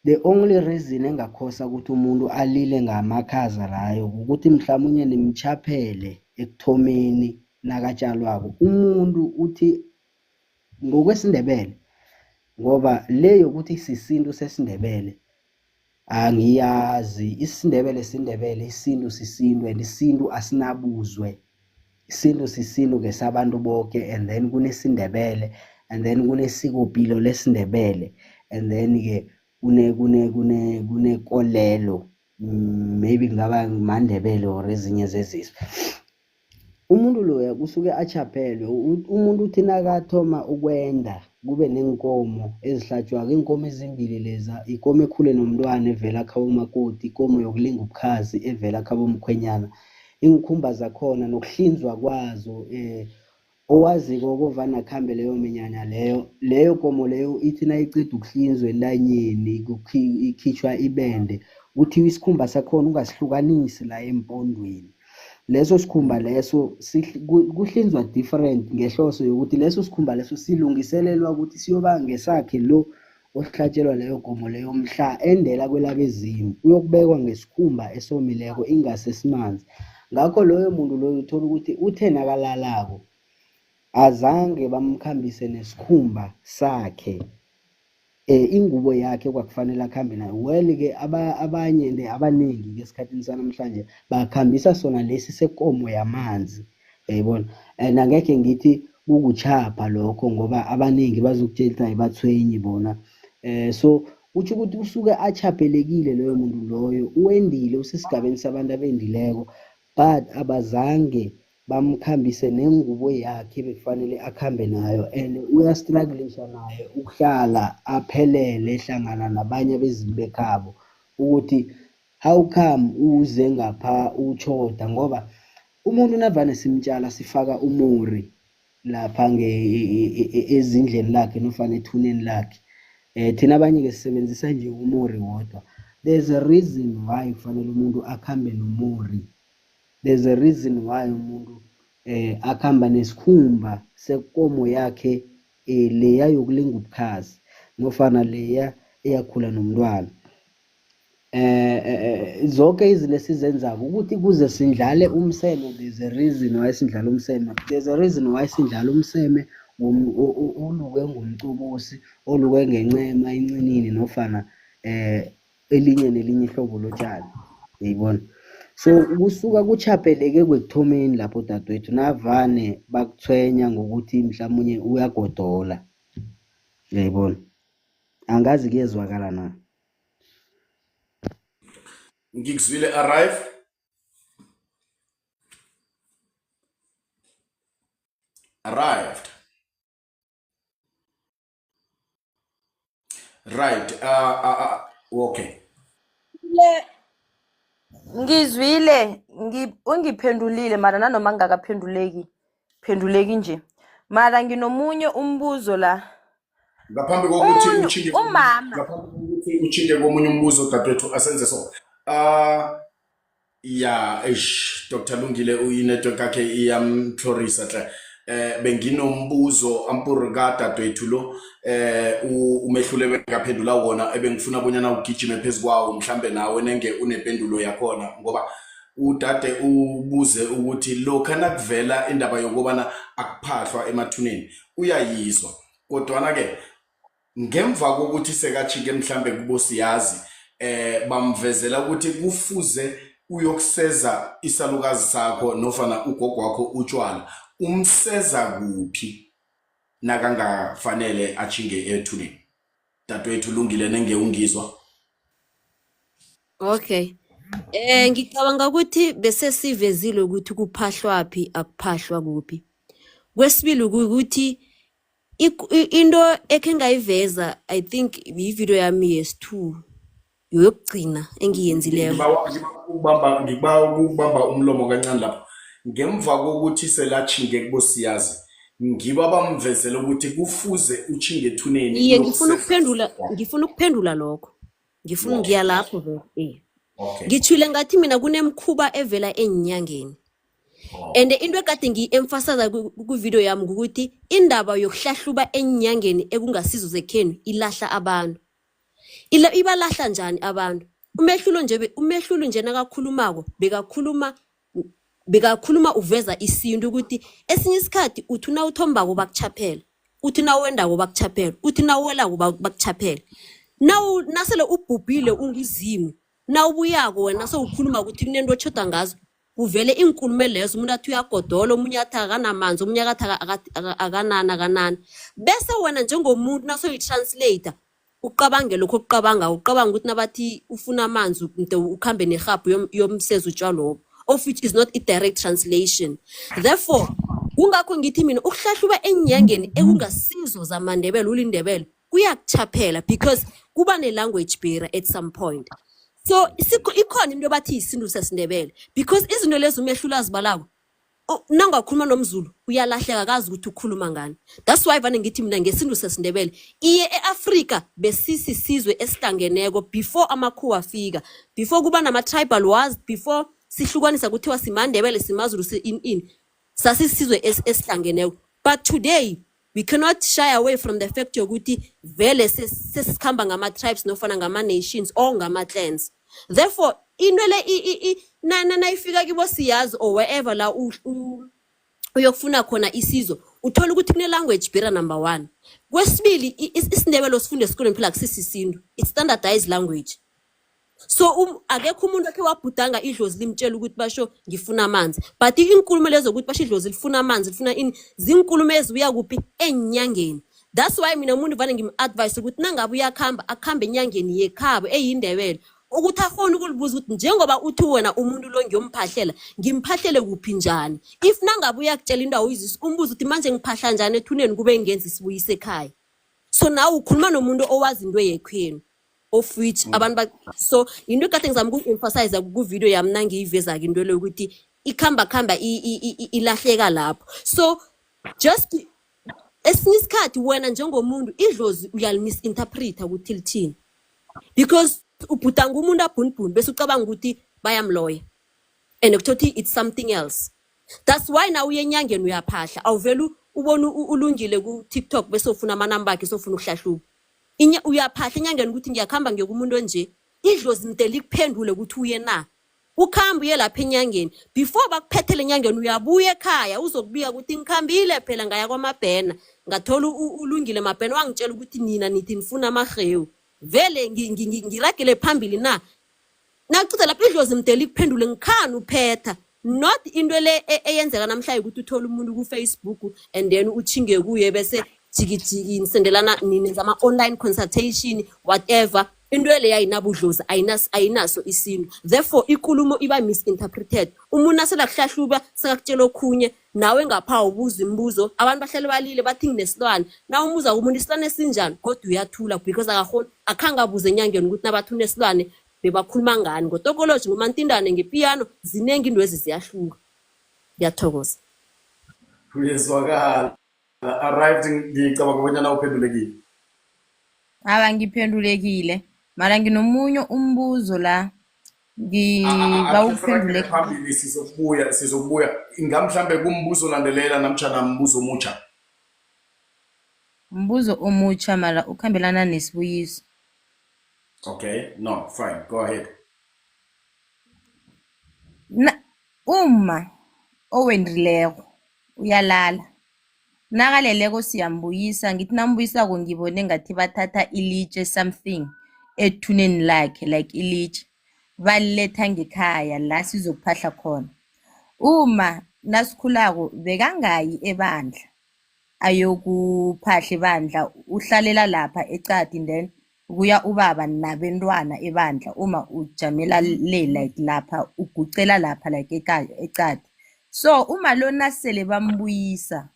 The only reason engakhosa ukuthi umuntu alile ngamakhaza layo ukuthi mhlamunye nimchaphele ekuthomeni nakatshalwako. Umuntu uthi ngokwesiNdebele, ngoba le yokuthi sisintu sesiNdebele angiyazi. IsiNdebele siNdebele, isintu sisintu, and isintu asinabuzwe. Isintu sisintu ngesabantu bonke, and then kunesiNdebele, and then kunesikopilo lesiNdebele, and then-ke kunekolelo, maybe kungaba maNdebele or ezinye zezizwe. Umuntu loya kusuke achaphelwe. Umuntu uthi nakathoma ukwenda kube neenkomo ezihlatjwako, iinkomo ezimbili leza, ikomo ekhule nomntwana evela khabo makoti, ikomo yokulinga ubukhazi evela khabo mkhwenyana. Iinkhumba zakhona nokuhlinzwa kwazo, owaziko kovana khambe leyo minyanya leyo, leyo komo leyo ithi nayiqeda ukuhlinzwa entanyeni ikhitjhwa ibende, kuthiwa isikhumba sakhona ungasihlukanisi la empondweni. Leso sikhumba leso kuhlinzwa different ngehloso yokuthi leso sikhumba leso silungiselelwa ukuthi siyoba ngesakhe lo ohlatshelwa leyo komo leyo mhla endela kwelabezimu, uyokubekwa ngesikhumba esomileko ingase simanzi. Ngakho loyo muntu loyo uthola ukuthi uthe nakalalako azange bamkhambise nesikhumba sakhe, ingubo yakhe kwakufanele akhambe nayo. Well-ke abanye nje abaningi ke esikhathini sanamhlanje bakhambisa sona lesi sekomo yamanzi, uyayibona. And angekhe ngithi kukuchapha lokho, ngoba abaningi bazokutshela ukuthi ayibathwenyi bona. So kutjho ukuthi usuke achaphelekile loyo muntu loyo, uwendile, usesigabeni sabantu abendileko, but abazange bamkhambise nengubo yakhe bekufanele akhambe nayo, and uyastrugglisha naye ukuhlala aphelele hlangana nabanye abezimu bekhabo, ukuthi how come uze ngapha utshoda. Ngoba umuntu navane simtshala sifaka umori lapha ezindleni lakhe nofana ethuneni lakhe, thina abanye ke sisebenzisa nje umori wodwa. There's a reason why kufanele umuntu akhambe nomori, there's a reason why umuntu akhamba nesikhumba sekomo yakhe, leya yokulinga ubukhazi nofana leya eyakhula nomntwana. Zonke izinto esizenzako ukuthi kuze sindlale umseme, there's a reason why sindlala umseme, there's a reason why sindlala umseme oluke ngomcobosi, oluke ngencema incinini nofana elinye nelinye ihlobo lotshani, uyayibona. So kusuka kuchapheleke kwekuthomeni lapho dadewethu, navane bakuthwenya ngokuthi mhlamunye uyagodola, uyayibona. Angazi kuyezwakala na? Ngikuzwile. Arrive, arrived, right. Okay. Le Ngizwile, ungiphendulile mara nanoma ngingakaphenduleki, phenduleki nje. Mara nginomunye umbuzo la. Ngaphambi kokuthi Umuntu, utjhinge umama, ngaphambi kokuthi utjhinge komunye umbuzo dadwethu asenze so. Ya, eish, Dr. Lungile uyi-network yakhe iyamtlhorisa hle. Benginombuzo ampur kadadwethu lo umehlule bengaphendula wona ebengifuna bonyana ugijime phezu kwawo mhlambe nawe nenge unependulo yakhona ngoba udade ubuze ukuthi lokha nakuvela indaba yokobana akuphahlwa emathuneni uyayizwa kodwana ke ngemva kokuthi sekajike mhlambe kubosiyazi bamvezela ukuthi kufuze uyokuseza isalukazi sakho nofana ugogo wakho utshwala umseza kuphi nakangafanele achinge ethuneni. Dadewethu Lungile, nenge ungizwa. Okay. Ngicabanga ukuthi bese sivezile ukuthi kuphahlwaphi akuphahlwa kuphi. Kwesibili ukuthi into ekhe ngayiveza, I think i-video yami yesi-2 yokugcina engiyenzileko. Ngibawa ukubamba umlomo kancane lapho. Ngemva kokuthi selachinge kubosiyazi, ngiba bamvezela ukuthi kufuze uchinge ethuneni Iye, ngifuna uyokuseza. ukuphendula, ngifuna ukuphendula lokho. Ngifuna ngiya lapho vele. Eh. Okay. Ngithule ngathi mina kunemkhuba evela enyangeni. And into ekade ngiyi-emphasize ku-video yami ukuthi indaba yokuhlahluba enyangeni ekungasizo zekhenu ilahla abantu. Ibalahla njani abantu? Umehlulo nje nakakhulumako bekakhuluma uveza isintu ukuthi esinye isikhathi uthi nawuthombako bakuchaphela, uthi nawendako bakuchaphela, uthi nawuwelako bakuchaphela. Nawu nasele ubhubhile unguzimu, nawubuyako wena sewukhuluma ukuthi kunento otjhoda ngazo, kuvele iinkulumo lezo, umuntu athi uyagodola, omunye athi akanamanzi, omunye akathi akanani akanani. Bese wena njengomuntu nasoyi-translator uqabange lokho okuqabangako, uqabanga ukuthi nabathi ufuna amanzi mde ukhambe nerhabhu yomsezo utshwalobo, of which is not a direct translation. Therefore, kungakho ngithi mina ukuhlahluba enyangeni ekungasizo zamaNdebele uliNdebele kuyakuchaphela because kuba ne-language barrier at some point. So ikhona into bathi isintu sesiNdebele because izinto lezi umehlulo azibalako nangakhuluma nomZulu uyalahleka kazi ukuthi ukhuluma ngani. That's why vane ngithi mina ngesintu sesiNdebele iye e-Afrika besisisizwe esihlangeneko before amakhuwa afika, before kuba nama-tribal wars, before sihlukanisa kuthiwa simaNdebele simaZulu si in in sasisizwe esihlangeneko. But today we cannot shy away from the fact yokuthi vele sesikhamba ngama-tribes nofana ngama-nations or ngama-clans. Therefore into le nayifika kibo siyazi or wherever la uyokufuna khona isizo, uthola ukuthi kune-language barrier number 1. Kwesibili, isiNdebele osifunda esikolweni phela akusisisintu, it's standardized language. So akekho umuntu okhe wabhudanga idlozi limtshela ukuthi basho ngifuna amanzi, but inkulumo lezo ukuthi basho idlozi lifuna amanzi lifuna ini, zinkulumo ezibuya kuphi? Enyangeni. That's why mina umuntu vane ngim-advise ukuthi nangabe uyakhamba akhambe enyangeni yekhabo eyiNdebele, ukuthi akhone ukulibuza ukuthi njengoba uthi wena umuntu lo ngiyomphahlela, ngimphahlele kuphi njani. If nangabe uyakutshela into awuyizwisi, umbuze ukuthi manje ngiphahla njani ethuneni kube ngenza isibuyise ekhaya. So nawe ukhuluma nomuntu owazi into yekhenu, of which abantu so into ekade ngizama uku-emphasize ku-video yami nangiyiveza-ke into leyo ukuthi ikhamba khamba ilahleka lapho. So just esinye isikhathi wena njengomuntu idlozi uyali-misinterpreta ukuthi lithini, because ubhudanga umuntu abhunibhuni bese ucabanga ukuthi bayamloya and kuthothi it's something else. That's why na uye enyangeni uyaphahla, awuvele ubone ulungile ku-TikTok bese ufuna amanamba akhe sofuna ukuhlahluba. Uyaphahla enyangeni ukuthi ngiyakhamba ngiyokumuntu umuntu onje, idlozi mde likuphendule ukuthi uye na. Ukhamba uye lapha enyangeni, before bakuphethele enyangeni uyabuya ekhaya uzokubika ukuthi ngikhambile phela ngaya kwaMabhena, ngathola ulungile Mabhena wangitshela ukuthi nina nithi nifuna amahewu, vele ngiragele phambili na. Nakucida lapho idlozi mde likuphendule ngikhani uphetha. Not into le eyenzeka namhlanje ukuthi uthole umuntu ku-Facebook and then uchinge kuye bese jikijiki nisendelana nenza ama-online consultation whatever. Into le ayinabudlozi, ayinaso isintu. Therefore ikulumo iba misinterpreted. Umuntu nasela kuhlahluba sekakutshela okhunye, nawe ngapha ubuza imibuzo, abantu bahlale balile bathi nginesilwane. Na umuza umuntu isilwane esinjani, kodwa uyathula because akakhoni, akhange abuze enyangeni ukuthi nabathi unesilwane Bebakhuluma ngani? Ngotokoloji, ngomantindane, ngepiyano, zinengi intwezi ziyahluka. Ngiyathokoza. Uyezwakala. Arrived, ngicabanga bonyana uphendulekile. Awa, ngiphendulekile. Mara nginomunye umbuzo la. Ngiba Akhe siragele uphenduleke. phambili, sizokubuya, sizokubuya. Ingamhlambe kumbuzo olandelela namtjhana mbuzo omutsha? Umbuzo omutjha mara ukhambelana nesibuyiso. Okay, no, fine, go ahead. Na, umma owendileko uyalala. Nakaleleko siyambuyisa, ngithi nambuyisako ngibone ngathi bathatha ilitje something ethuneni lakhe, like ilitje baliletha ngekhaya la sizokuphahla khona. Uma nasikhulako bekangayi ebandla ayokuphahla ebandla, uhlalela lapha eqadi, then kuya ubaba nabentwana ebandla, uma ujamela le like lapha, ugucela lapha like eqadi. So uma lo nasele bambuyisa,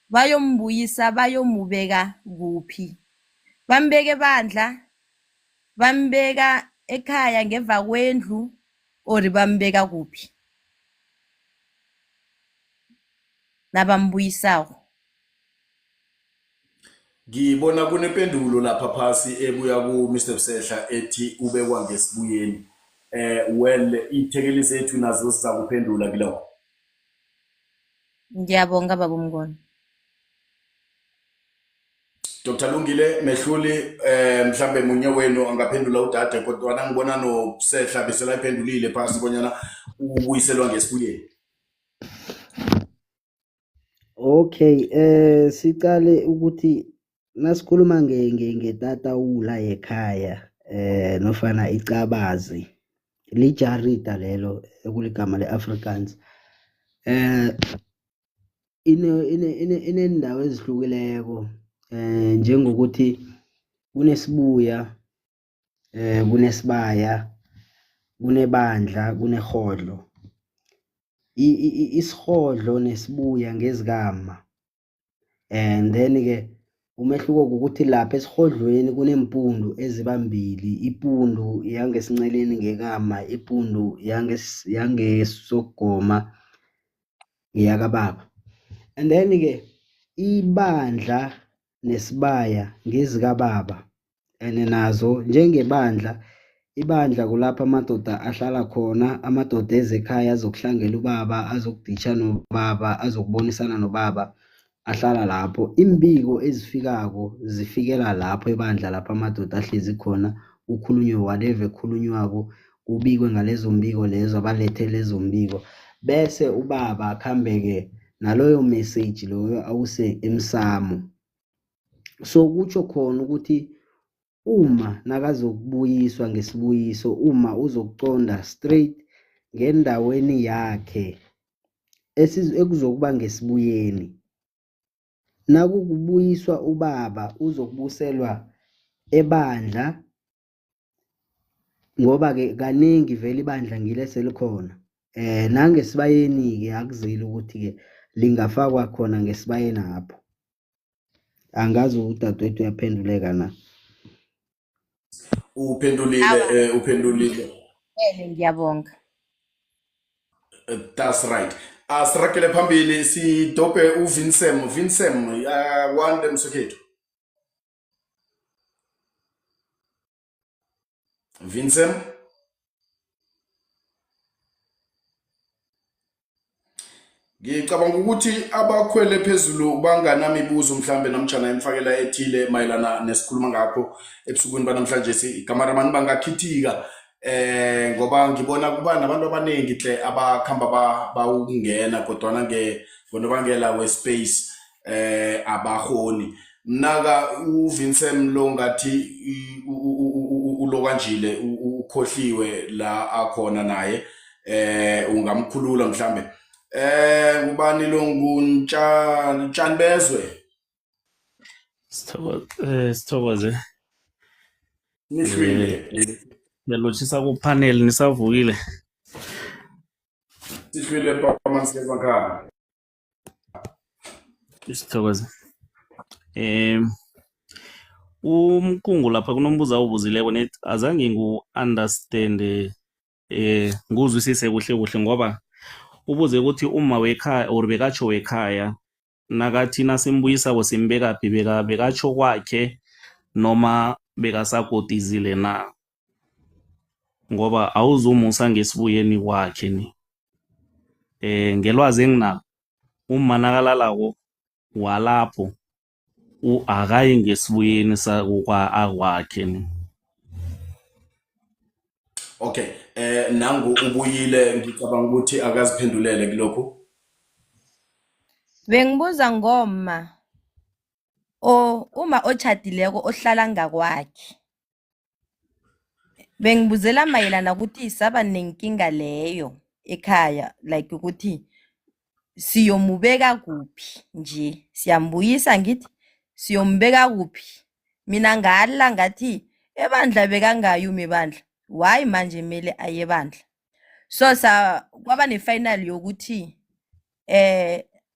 bayombuyisa bayomubeka kuphi? Bambeke ebandla, bambeka ekhaya ngemva kwendlu, or bambeka kuphi nabambuyisako? Ngibona kunempendulo lapha phasi ebuya ku-Mr Msehla ethi ubekwa ngesibuyeni. Well, ithekeli zethu nazo sizakuphendula kilokho. Ngiyabonga baba Mnguni. Dr Lungile Mehluli, mhlambe munye wenu angaphendula udade, kodwa ngibona noSehla besela iphendulile phasi bonyana ubuyiselwa ngesibuyeni. Okay, sicale ukuthi nasikhuluma ngetatawula yekhaya nofana icabazi, lijarida lelo ekuligama leAfrikaans. Ine ine ine inendawo ezihlukileko njengokuthi kunesibuya, kunesibaya, kunebandla, kunerhodlo. Isihodlo nesibuya ngezikama. And then ke umehluko ukuthi lapha esihodlweni kunempundu ezibambili, ipundu yangesinceleni ngekama, ipundu yangesogoma ngeyakababa. And then ke ibandla nesibaya ngezikababa, and nazo njengebandla, ibandla kulapha amadoda ahlala khona, amadoda ezekhaya azokuhlangela ubaba, azokuditsha nobaba, azokubonisana nobaba, ahlala lapho. Imbiko ezifikako zifikela lapho ebandla, lapho amadoda ahlezi khona, kukhulunywe whatever ekhulunywako, kubikwe ngalezo mbiko lezo, abalethe lezo mbiko, bese ubaba akhambe-ke naloyo message loyo awuse emsamo. So kutsho khona ukuthi uma nakazokubuyiswa ngesibuyiso, uma uzokuqonda straight ngendaweni yakhe ekuzokuba ngesibuyeni. Nakukubuyiswa ubaba uzokubuselwa ebandla, ngoba ke kaningi vele ibandla ngile selikhona. Nangesibayeni ke akuzili ukuthi ke lingafakwa khona ngesibayeni apho. Angazi udadewethu uyaphenduleka na. Uphendulile, Awa. Uphendulile. Ele ngiyabonga. That's right. Asiragele phambili sidope uVincent. Vincent, wande msokhethu. Vincent. Ngicabanga ukuthi abakhwele phezulu banganamibuzo mhlambe namtjhana imfakela ethile mayelana nesikhuluma ngakho ebusukwini banamhlanje. Ikameramani bangakhithika ngoba ngibona kuba nabantu abaningi tle abakhamba bawukungena, kodwana ngonobangela we-space abahoni. Mnaka uVincent lo ngathi ulokanjile, ukhohliwe la akhona naye, ungamkhulula mhlambe. Ngubani lo? Nguntshani bezwe. Sithokoze. Nihlwile. Ngiyalotshisa ku-panel, nisavukile? Sihlwile papa mansikezankhaya. Sithokoze. Umkungu lapha kunombuzo awubuzileko net azange ngu-understand nguzwisise kuhle kuhle ngoba ubuze ukuthi uma wekhaya or bekatsho wekhaya nakathi nasimbuyisako simbekaphi bekatsho kwakhe noma bekasakotizile na, ngoba awuzumusa ngesibuyeni kwakhe ni. Ngelwazi enginalo umma nakalalako walapho akayi ngesibuyeni akwakhe ni. Okay, nangu ubuyile, ngicabanga ukuthi akaziphendulele kulokhu. Bengibuza ngomma o uma otshadileko ohlala ngakwakhe. Bengibuzela mayelana ukuthi saba nenkinga leyo ekhaya, like ukuthi siyomubeka kuphi nje, siyambuyisa ngithi siyombeka kuphi. Mina ngala ngathi ebandla bekangayi uma ebandla, why manje mele aye ebandla? So sa kwaba ne-final yokuthi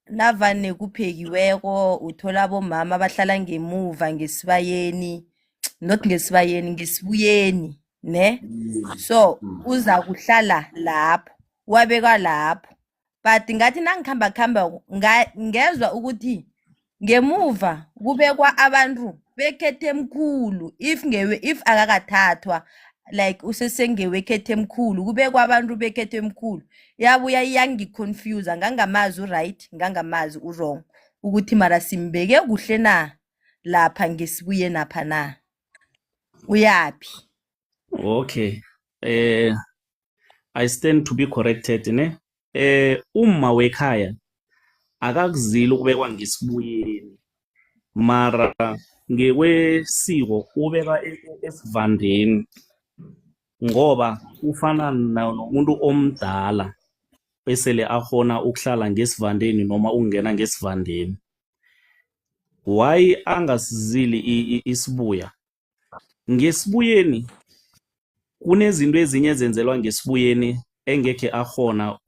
navane kuphekiweko uthola abomama abahlala ngemuva ngesibayeni, not ngesibayeni, ngesibuyeni ne. So uza kuhlala lapho, wabekwa lapho. But ngathi nangikhamba khamba ngezwa ukuthi ngemuva kubekwa abantu bekhethemkhulu, if ngewe if akakathathwa, like usesengewekhethemkhulu, kubekwa abantu bekhethemkhulu. Yabuya iyangi-confuse, ngangamazi u-right, ngangamazi u-wrong, ukuthi mara simbeke kuhle na lapha ngesibuyeni apha na, uyaphi? Okay, I stand to be corrected ne. Umma wekhaya akakuzili ukubekwa ngesibuyeni, mara ngekwesiko ubekwa esivandeni ngoba ufana nomuntu omdala esele akhona ukuhlala ngesivandeni noma ukungena ngesivandeni. Why angasizili isibuya? Ngesibuyeni kunezinto ezinye ezenzelwa ngesibuyeni engekhe akhona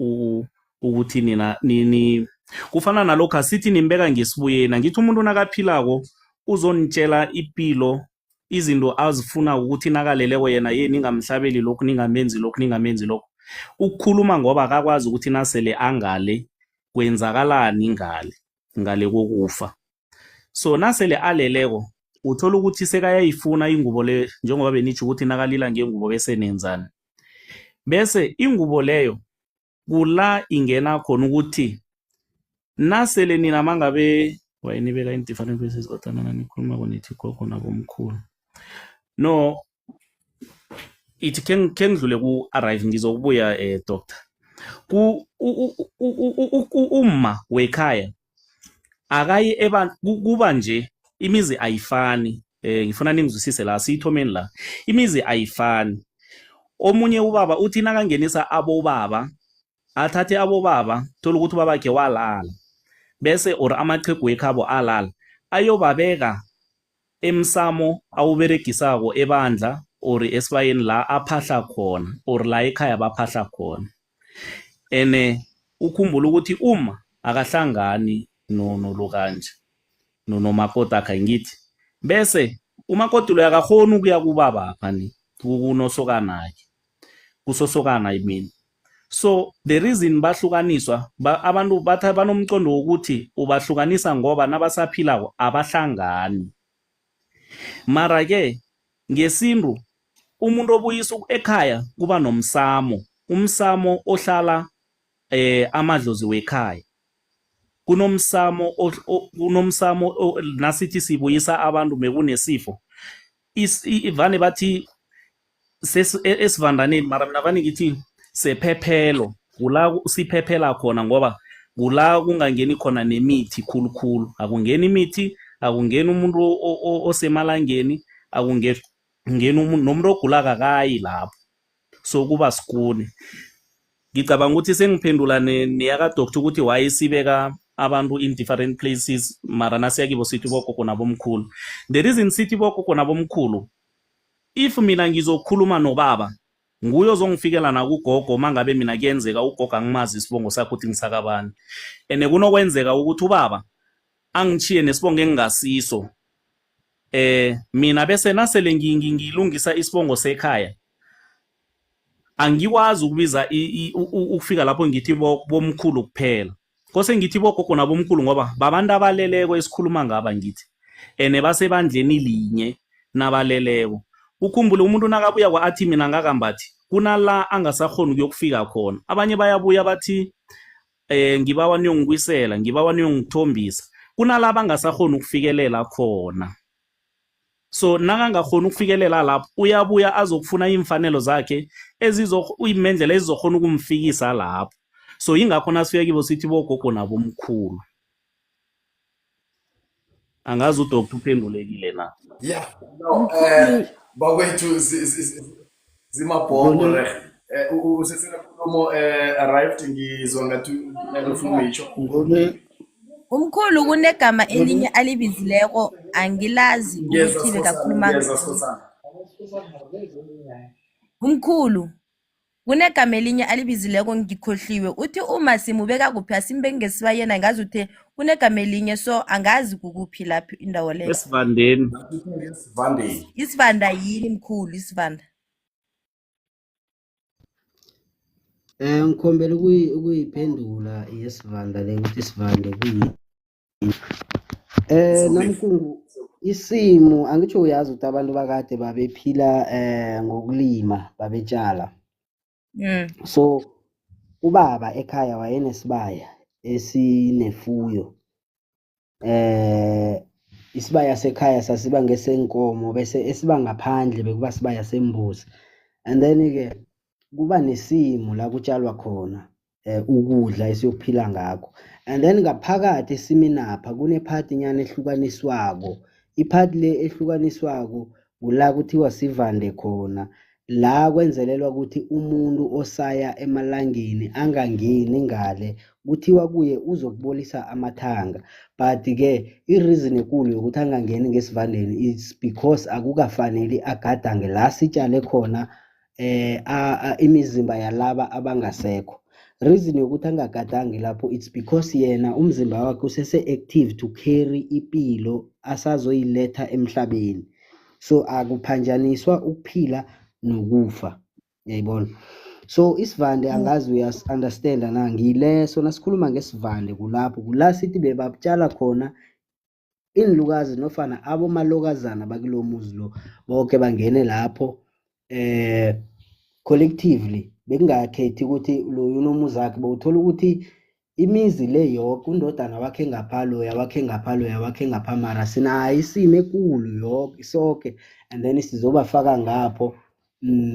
ukuthi nina nini. Kufana nalokhu asithi nimbeka ngesibuyeni, angithi umuntu nakaphilako uzonitshela ipilo, izinto azifuna ukuthi nakaleleko yena, ye ningamhlabeli lokhu, ningamenzi lokhu, ningamenzi lokhu. Ukukhuluma ngoba akakwazi ukuthi nasele angale kwenzakalani ngale ngale kokufa. So nasele aleleko uthola ukuthi sekayayifuna ingubo le, njengoba benitsho ukuthi nakalila ngengubo bese nenzani, bese ingubo leyo kula ingena khona ukuthi nasele nina mangabe wayenibeka in different places kodwa nana nikhuluma konithi gogo nabomkhulu. No, ithi khe ngidlule ku-arrive, ngizokubuya doctor. Ku umma wekhaya akayi eba kuba nje imizi ayifani. Ngifuna ningizwisise la, siyithomeni la. Imizi ayifani. Omunye ubaba uthi nakangenisa abobaba, athathe abobaba, thola ukuthi ubabakhe walala bese or amaqhegu wekhabo alala, ayobabeka emsamo awuberegisako ebandla or esibayeni la aphahla khona or la ekhaya baphahla khona. Ene ukhumbula ukuthi uma akahlangani nolokanje nomakoti akhe, ngithi bese umakoti loyo akakhoni ukuya kubaba apha ni kunosokanakhe, kusosokana, I mean. So the reason bahlukaniswa abantu batha banomqondo wokuthi ubahlukanisa ngoba nabasaphilako abahlangani. Mara ke ngesintu umuntu obuyisa ekhaya kuba nomsamo, umsamo ohlala amadlozi wekhaya. Kunomsamo, kunomsamo nasithi sibuyisa abantu mekunesifo, vane bathi esivandaneni, mara mina vane ngithi sephephelo, kula siphephela khona ngoba kula kungangeni khona nemithi khulukhulu. Akungeni imithi, akungeni umuntu osemalangeni, akungeni umuntu nomuntu ogulako akayi lapho, so kuba sikuni. Ngicabanga ukuthi sengiphendula neyaka-doctor ukuthi why sibeka abantu in different places, mara nasiya kibo sithi bogogo nabomkhulu. The reason sithi bogogo nabomkhulu, if mina ngizokhuluma nobaba, nguye ozongifikela nakugogo. Mangabe mina kuyenzeka ugogo angimazi isibongo sakhe ukuthi ngisakabani, ene kunokwenzeka ukuthi ubaba angichiye nesibongo engingasiso. Mina bese nasele ngilungisa isibongo sekhaya, angikwazi ukubiza ukufika lapho ngithi bomkhulu kuphela. Kose ngithi bogogo nabomkhulu ngoba babantu abaleleko esikhuluma ngaba ngithi. Ene basebandleni linye nabaleleko. Ukhumbule umuntu nakabuya kwa athi mina ngakambathi, kunala angasakhoni ukuyokufika khona. Abanye bayabuya bathi ngibawa niyongibuyisela, ngibawa niyongithombisa. Kunala bangasakhoni ukufikelela khona. So nakangakhoni ukufikelela lapho, uyabuya azokufuna iimfanelo zakhe iimendlela ezizokhona ukumfikisa lapho. So ingakho nasifika kibo sithi bogogo nabomkhulu. Angazi uDr uphendulekile na. Yeah, no, bakwethu zimabhongo reh. Usesenenkulumo arrived, ngizwa ngathi ufuna ukuyitsho. Ngone Umkhulu kunegama elinye alibizileko, angilazi Ngiyeza ukuthi Sikhosana, bekakhuluma ngiyeza ngani. Sikhosana. Umkhulu kunegama elinye alibizileko, ngikhohliwe. Uthi uma simubeka kuphi, asimbeki ngesibayeni, angazi uthe kunegama elinye, so angazi kukuphi lapho indawo leyo. Esivandeni. Esivandeni. Isivanda yini mkhulu, isivanda? Ngikhombela ukuyiphendula yesivanda le, ukuthi isivande kuyini. Namkhungu, isimo angitsho, uyazi ukuthi abantu bakade babephila ngokulima, babetshala. So ubaba ekhaya wayenesibaya esinefuyo. Isibaya sekhaya sasiba ngesenkomo, bese esiba ngaphandle bekuba sibaya sembuzi. And then ke kuba nesimo la kutshalwa khona ukudla esiyokuphila ngakho. And then ngaphakathi esiminapha kunephathi nyana ehlukaniswako. Iphathi le ehlukaniswako kula kuthiwa sivande khona. La kwenzelelwa ukuthi umuntu osaya emalangeni angangeni ngale, kuthiwa kuye uzokubolisa amathanga. But ke i-reason ekulu yokuthi angangeni ngesivandeni is because akukafaneli agadange la sitshale khona imizimba yalaba abangasekho. Reason yokuthi angagadangi lapho, it's because yena umzimba wakhe usese active to carry ipilo asazoyiletha emhlabeni. So akuphanjaniswa ukuphila nokufa, uyayibona. So isivande angazi uyas-understanda na, ngileso nasikhuluma ngesivande, kulapho kula sithi bebatshala khona iinlukazi nofana abomalokazana bakulo muzi lo, bonke bangene lapho collectively, bekungakhethi ukuthi loyo unomuzi wakhe. Bowuthola ukuthi imizi le yoke, undodana wakhe ngapha, loya wakhe ngapha, loya wakhe ngapha, mara sinayo isimo ekulu yoke soke, and then sizobafaka ngapho.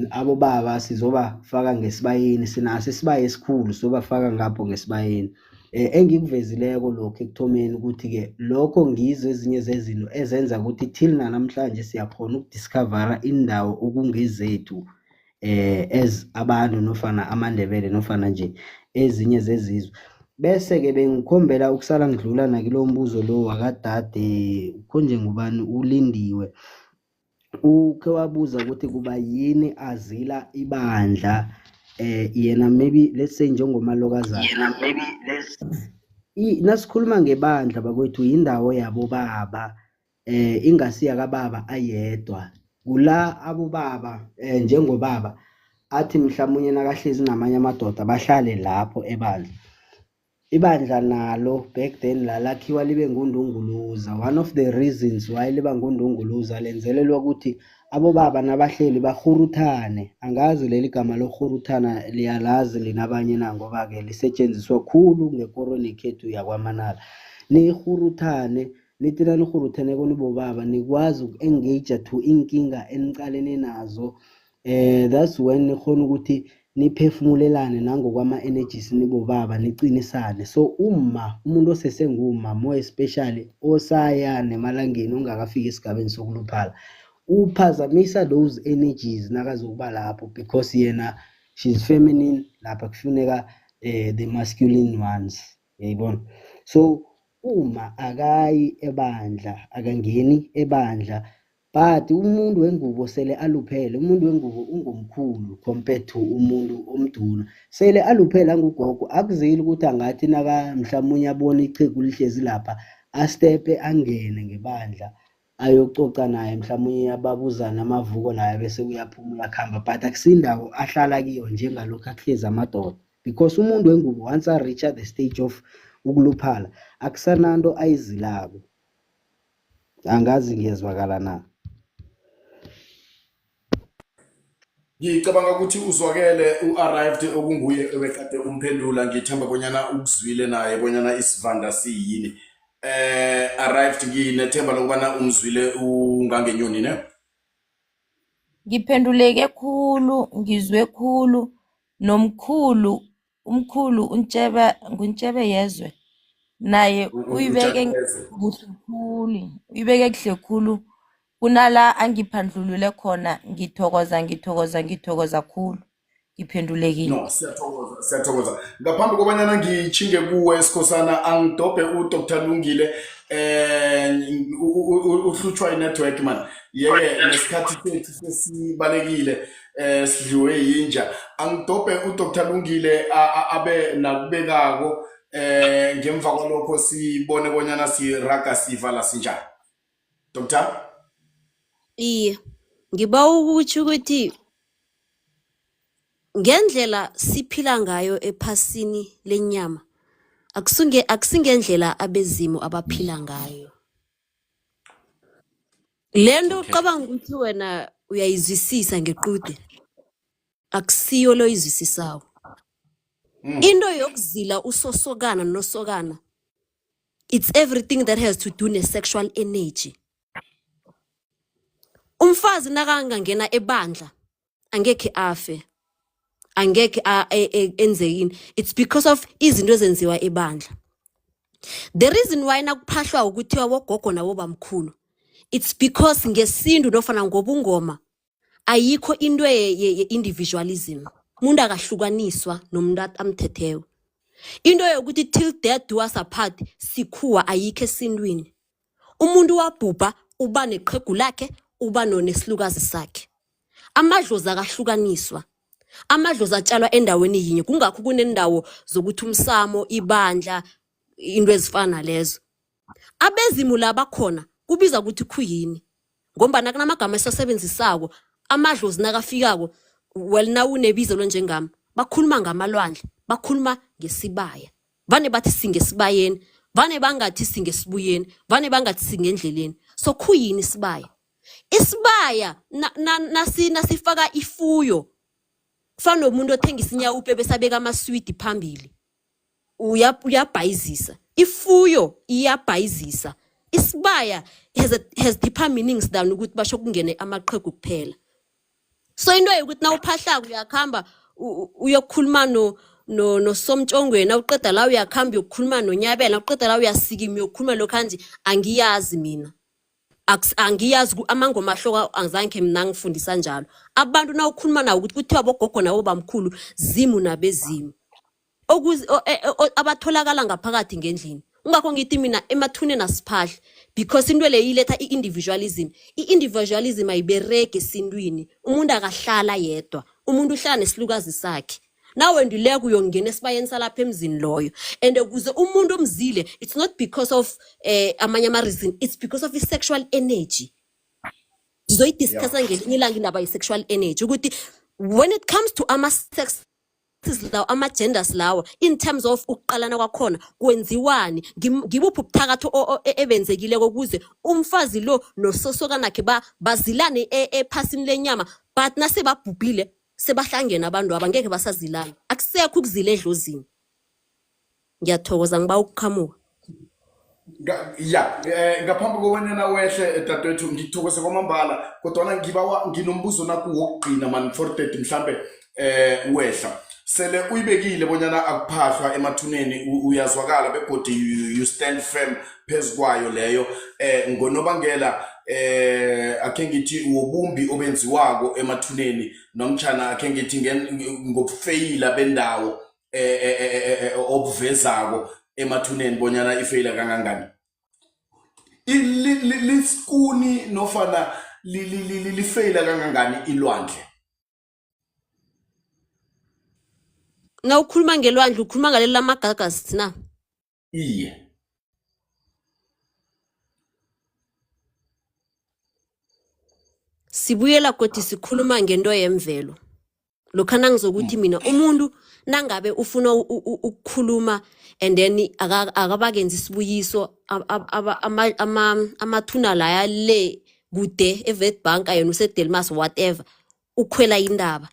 Abobaba sizobafaka ngesibayeni, sinaso isibaya esikhulu, sizobafaka ngapho ngesibayeni. Engikuvezileko lokhu ekuthomeni ukuthi-ke lokho ngizo ezinye zezinto ezenza ukuthi till namhlanje siyakhona ukudiscovera indawo okungezethu as abantu nofana amaNdebele nofana nje ezinye zezizwe. Bese-ke bengikhombela ukusala ngidlula nakilo mbuzo lo wakadade, konje ngubani, uLindiwe, ukhe wabuza ukuthi kuba yini azila ibandla. Yena maybe let's say njengomalokazana, yena maybe let's nasikhuluma ngebandla bakwethu, yindawo yabobaba, ingasi yakababa ayedwa. Kula abobaba, njengobaba athi mhlawumnye nakahlezi namanye amadoda bahlale lapho ebandla. Ibandla nalo back then lalakhiwa libe ngundunguluza. One of the reasons why liba ngundunguluza, lenzelelwa ukuthi abobaba nabahleli bahuruthane. Angazi leli gama lokuhuruthana liyalazi linabanye na, ngoba-ke lisetshenziswa khulu ngekorweni yekhethu yakwaManala. Nihuruthane, nithi nanihurutheneko nibobaba, nikwazi uku-engage to iinkinga eniqalene nazo. That's when nikhona ukuthi niphefumulelane nangokwama-energies nibobaba, niqinisane. So umma, umuntu osesengumma, more especially osaya nemalangeni, ongakafiki esigabeni sokuluphala, uphazamisa those energies nakazokuba lapho, because yena she's feminine, lapha kufuneka the masculine ones, uyayibona. So uma akayi ebandla, akangeni ebandla, but umuntu wengubo sele aluphele, umuntu wengubo ungomkhulu compared to umuntu omduna sele aluphele angugogo, akuzili ukuthi angathi naka mhlawumnye abone ichegu lihlezi lapha, astepe angene ngebandla. ayococa naye mhlawumbe ababuzane amavuko naye bese uyaphuma uyakhamba, but akusindawo ahlala kiyo njengalokhu akuhlezi amadoda, because umuntu wengubo once a-reacha the stage of ukuluphala akusananto ayizilako. Angazi ngiyezwakala na? Ngicabanga ukuthi uzwakele u-arrived okunguye ebekade umphendula, ngithemba bonyana ukuzwile naye bonyana isivanda siyini. Arrived, nginethemba lokubana umzwile ungangenyoni ne? Ngiphenduleke khulu, ngizwe khulu nomkhulu, umkhulu uNtshebe, nguNtshebe yezwe naye uyibeke kuhle khulu, uyibeke kuhle khulu kunala angiphandlulule khona. Ngithokoza, ngithokoza, ngithokoza khulu, ngiphendulekile. No, siyathokoza, siyathokoza. Ngaphambi kobanyana ngitjhinge kuwe Sikhosana, angidobhe uDr Lungile, uhlutshwa i-network man, yeke nesikhathi sethu sesibalekile, sidliwe yinja. Angidobhe uDr Lungile abe nakubekako, ngemva kwalokho sibone bonyana siraga sivala sinjani. Doctor? Iye, ngiba ukutjho ukuthi ngendlela siphila ngayo ephasini lenyama, akusunge akusingendlela abezimu abaphila ngayo. Lento ucabanga ukuthi wena uyayizwisisa ngequde, akusiyo lo oyizwisisako. Into yokuzila usosokana nosokana, it's everything that has to do ne-sexual energy. Umfazi nakangangena ebandla angekhe afe, angekhe enze yini. It's because of izinto ezenziwa ebandla. The reason why nakuphahlwa ukuthiwa bogogo nabobamkhulu, it's because ngesintu nofana ngobungoma ayikho into ye-individualism. Umuntu akahlukaniswa nomuntu amthetheko. Into yokuthi till death do us apart sikhuwa, ayikho esintwini. Umuntu wabhubha uba neqhegu lakhe, uba nesilukazi sakhe. Amadlozi akahlukaniswa, amadlozi atshalwa endaweni yinye. Kungakho kunendawo zokuthi umsamo, ibandla, into ezifana nalezo. Abezimu la bakhona kubiza ukuthi khuyini, ngombana kunamagama esiwasebenzisako. Amadlozi nakafikako, well, nawunebizo lonjengami, bakhuluma ngamalwandle, bakhuluma ngesibaya, vane bathi singesibayeni, vane bangathi singesibuyeni, vane bangathi singendleleni. So khuyini isibaya? Isibaya nasifaka ifuyo kufana nomuntu othengisa inyawupe bese abeka amaswidi phambili, uyabhayizisa ifuyo, iyabhayizisa. Isibaya has deeper meanings than ukuthi basho kungene amaqhegu kuphela. So into yokuthi nawuphahlako uyakhamba uyokukhuluma no no nosomtshongweni, awuqeda la uyakhamba uyokukhuluma nonyabela, awuqeda la uyasikima uyokukhuluma lokhu kanje, angiyazi mina. Angiyazi amangoma ahloka, angizange mina ngifundisa njalo. Abantu nawukhuluma nawo ukuthi kuthiwa bogogo nabo bamkhulu, zimu nabezimu abatholakala ngaphakathi ngendlini. Ungakho ngithi mina emathuneni asiphahli, because into leyo iletha i-individualism. I-individualism ayiberegi esintwini. Umuntu akahlala yedwa, umuntu uhlala nesilukazi sakhe. Nawendileko uyongena esibayeni salapha emzini loyo, and ukuze umuntu umzile, it's not because of amanye ama-reason, it's because of i-sexual energy. Sizoyidiscussa ngelinye ilanga indaba ye-sexual energy, ukuthi when it comes to ama-sex lawo, ama-genders lawo, in terms of ukuqalana kwakhona kwenziwani, ngibuphi ubuthakatho ebenzekileko kuze umfazi lo nososokanakhe bazilane ephasini lenyama, but nasebabhubhile sebahlangene abantu aba ngeke basazilana, akusekho ukuzila edlozini. Ngiyathokoza, ngiba ukuqhamuka. Ya, ngaphambi kobanyana wehle, dadewethu, ngithokoze kwamambala, kodwana ngibawa nginombuzo naku wokugcina man 4:30 mhlambe wehla. Sele uyibekile bonyana akuphahlwa emathuneni, uyazwakala begodi you stand firm phezu kwayo leyo, ngonobangela akhe ngithi wobumbi obenziwako emathuneni, nomtshana akhe ngithi ngokufeyila bendawo obuvezako emathuneni bonyana ifeyila kangangani. Lisikuni nofana lifeyila kangangani ilwandle? Nawukhuluma ngelwandle ukhuluma ngaleli lamagagasi na? Iye. Sibuyela godi sikhuluma ngento yemvelo. Lokha nangizokuthi mina umuntu nangabe ufuna ukukhuluma and then akabakenzi isibuyiso amathuna laya le kude eWitbank yena useDelmas whatever ukhwela indaba.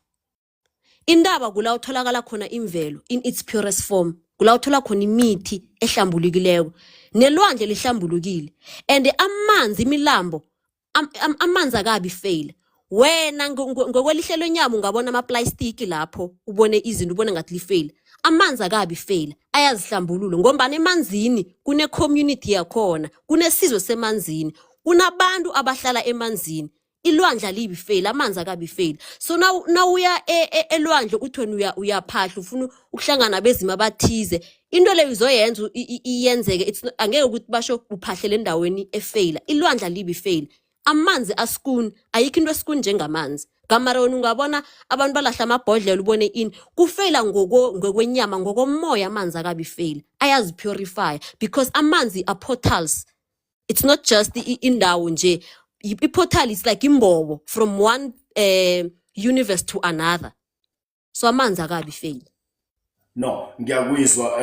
Intaba kula utholakala khona imvelo in its purest form, kula uthola khona imithi ehlambulukileko nelwandle lihlambulukile and amanzi imilambo amanzi akabi fail. Wena ngokwelihle lwenyama ungabona amaplastiki lapho ubone izinto ubone ngathi lifail. Amanzi akabi fail, ayazihlambulula ngombana emanzini kune-community yakhona, kunesizwe semanzini, kunabantu abahlala emanzini. Ilwandle alibi fail, amanzi akabi fail. So nawuya elwandle uthi wena uyaphahla ufuna ukuhlangana nabezima abathize, into leyo uzoyenza iyenzeke. It's not, angeke ukuthi basho uphahlele endaweni efeyila. Ilwandle alibi fail, amanzi askuni, ayikho into eskuni njengamanzi. Gamara wena ungabona abantu balahla amabhodlela ubone ini kufeyila ngokwenyama, ngokomoya amanzi akabi fail, ayazipurify because amanzi are portals. It's not just indawo nje, i-portal is like imbobo from one universe to another. So amanzi akabi fail. No, ngiyakuyizwa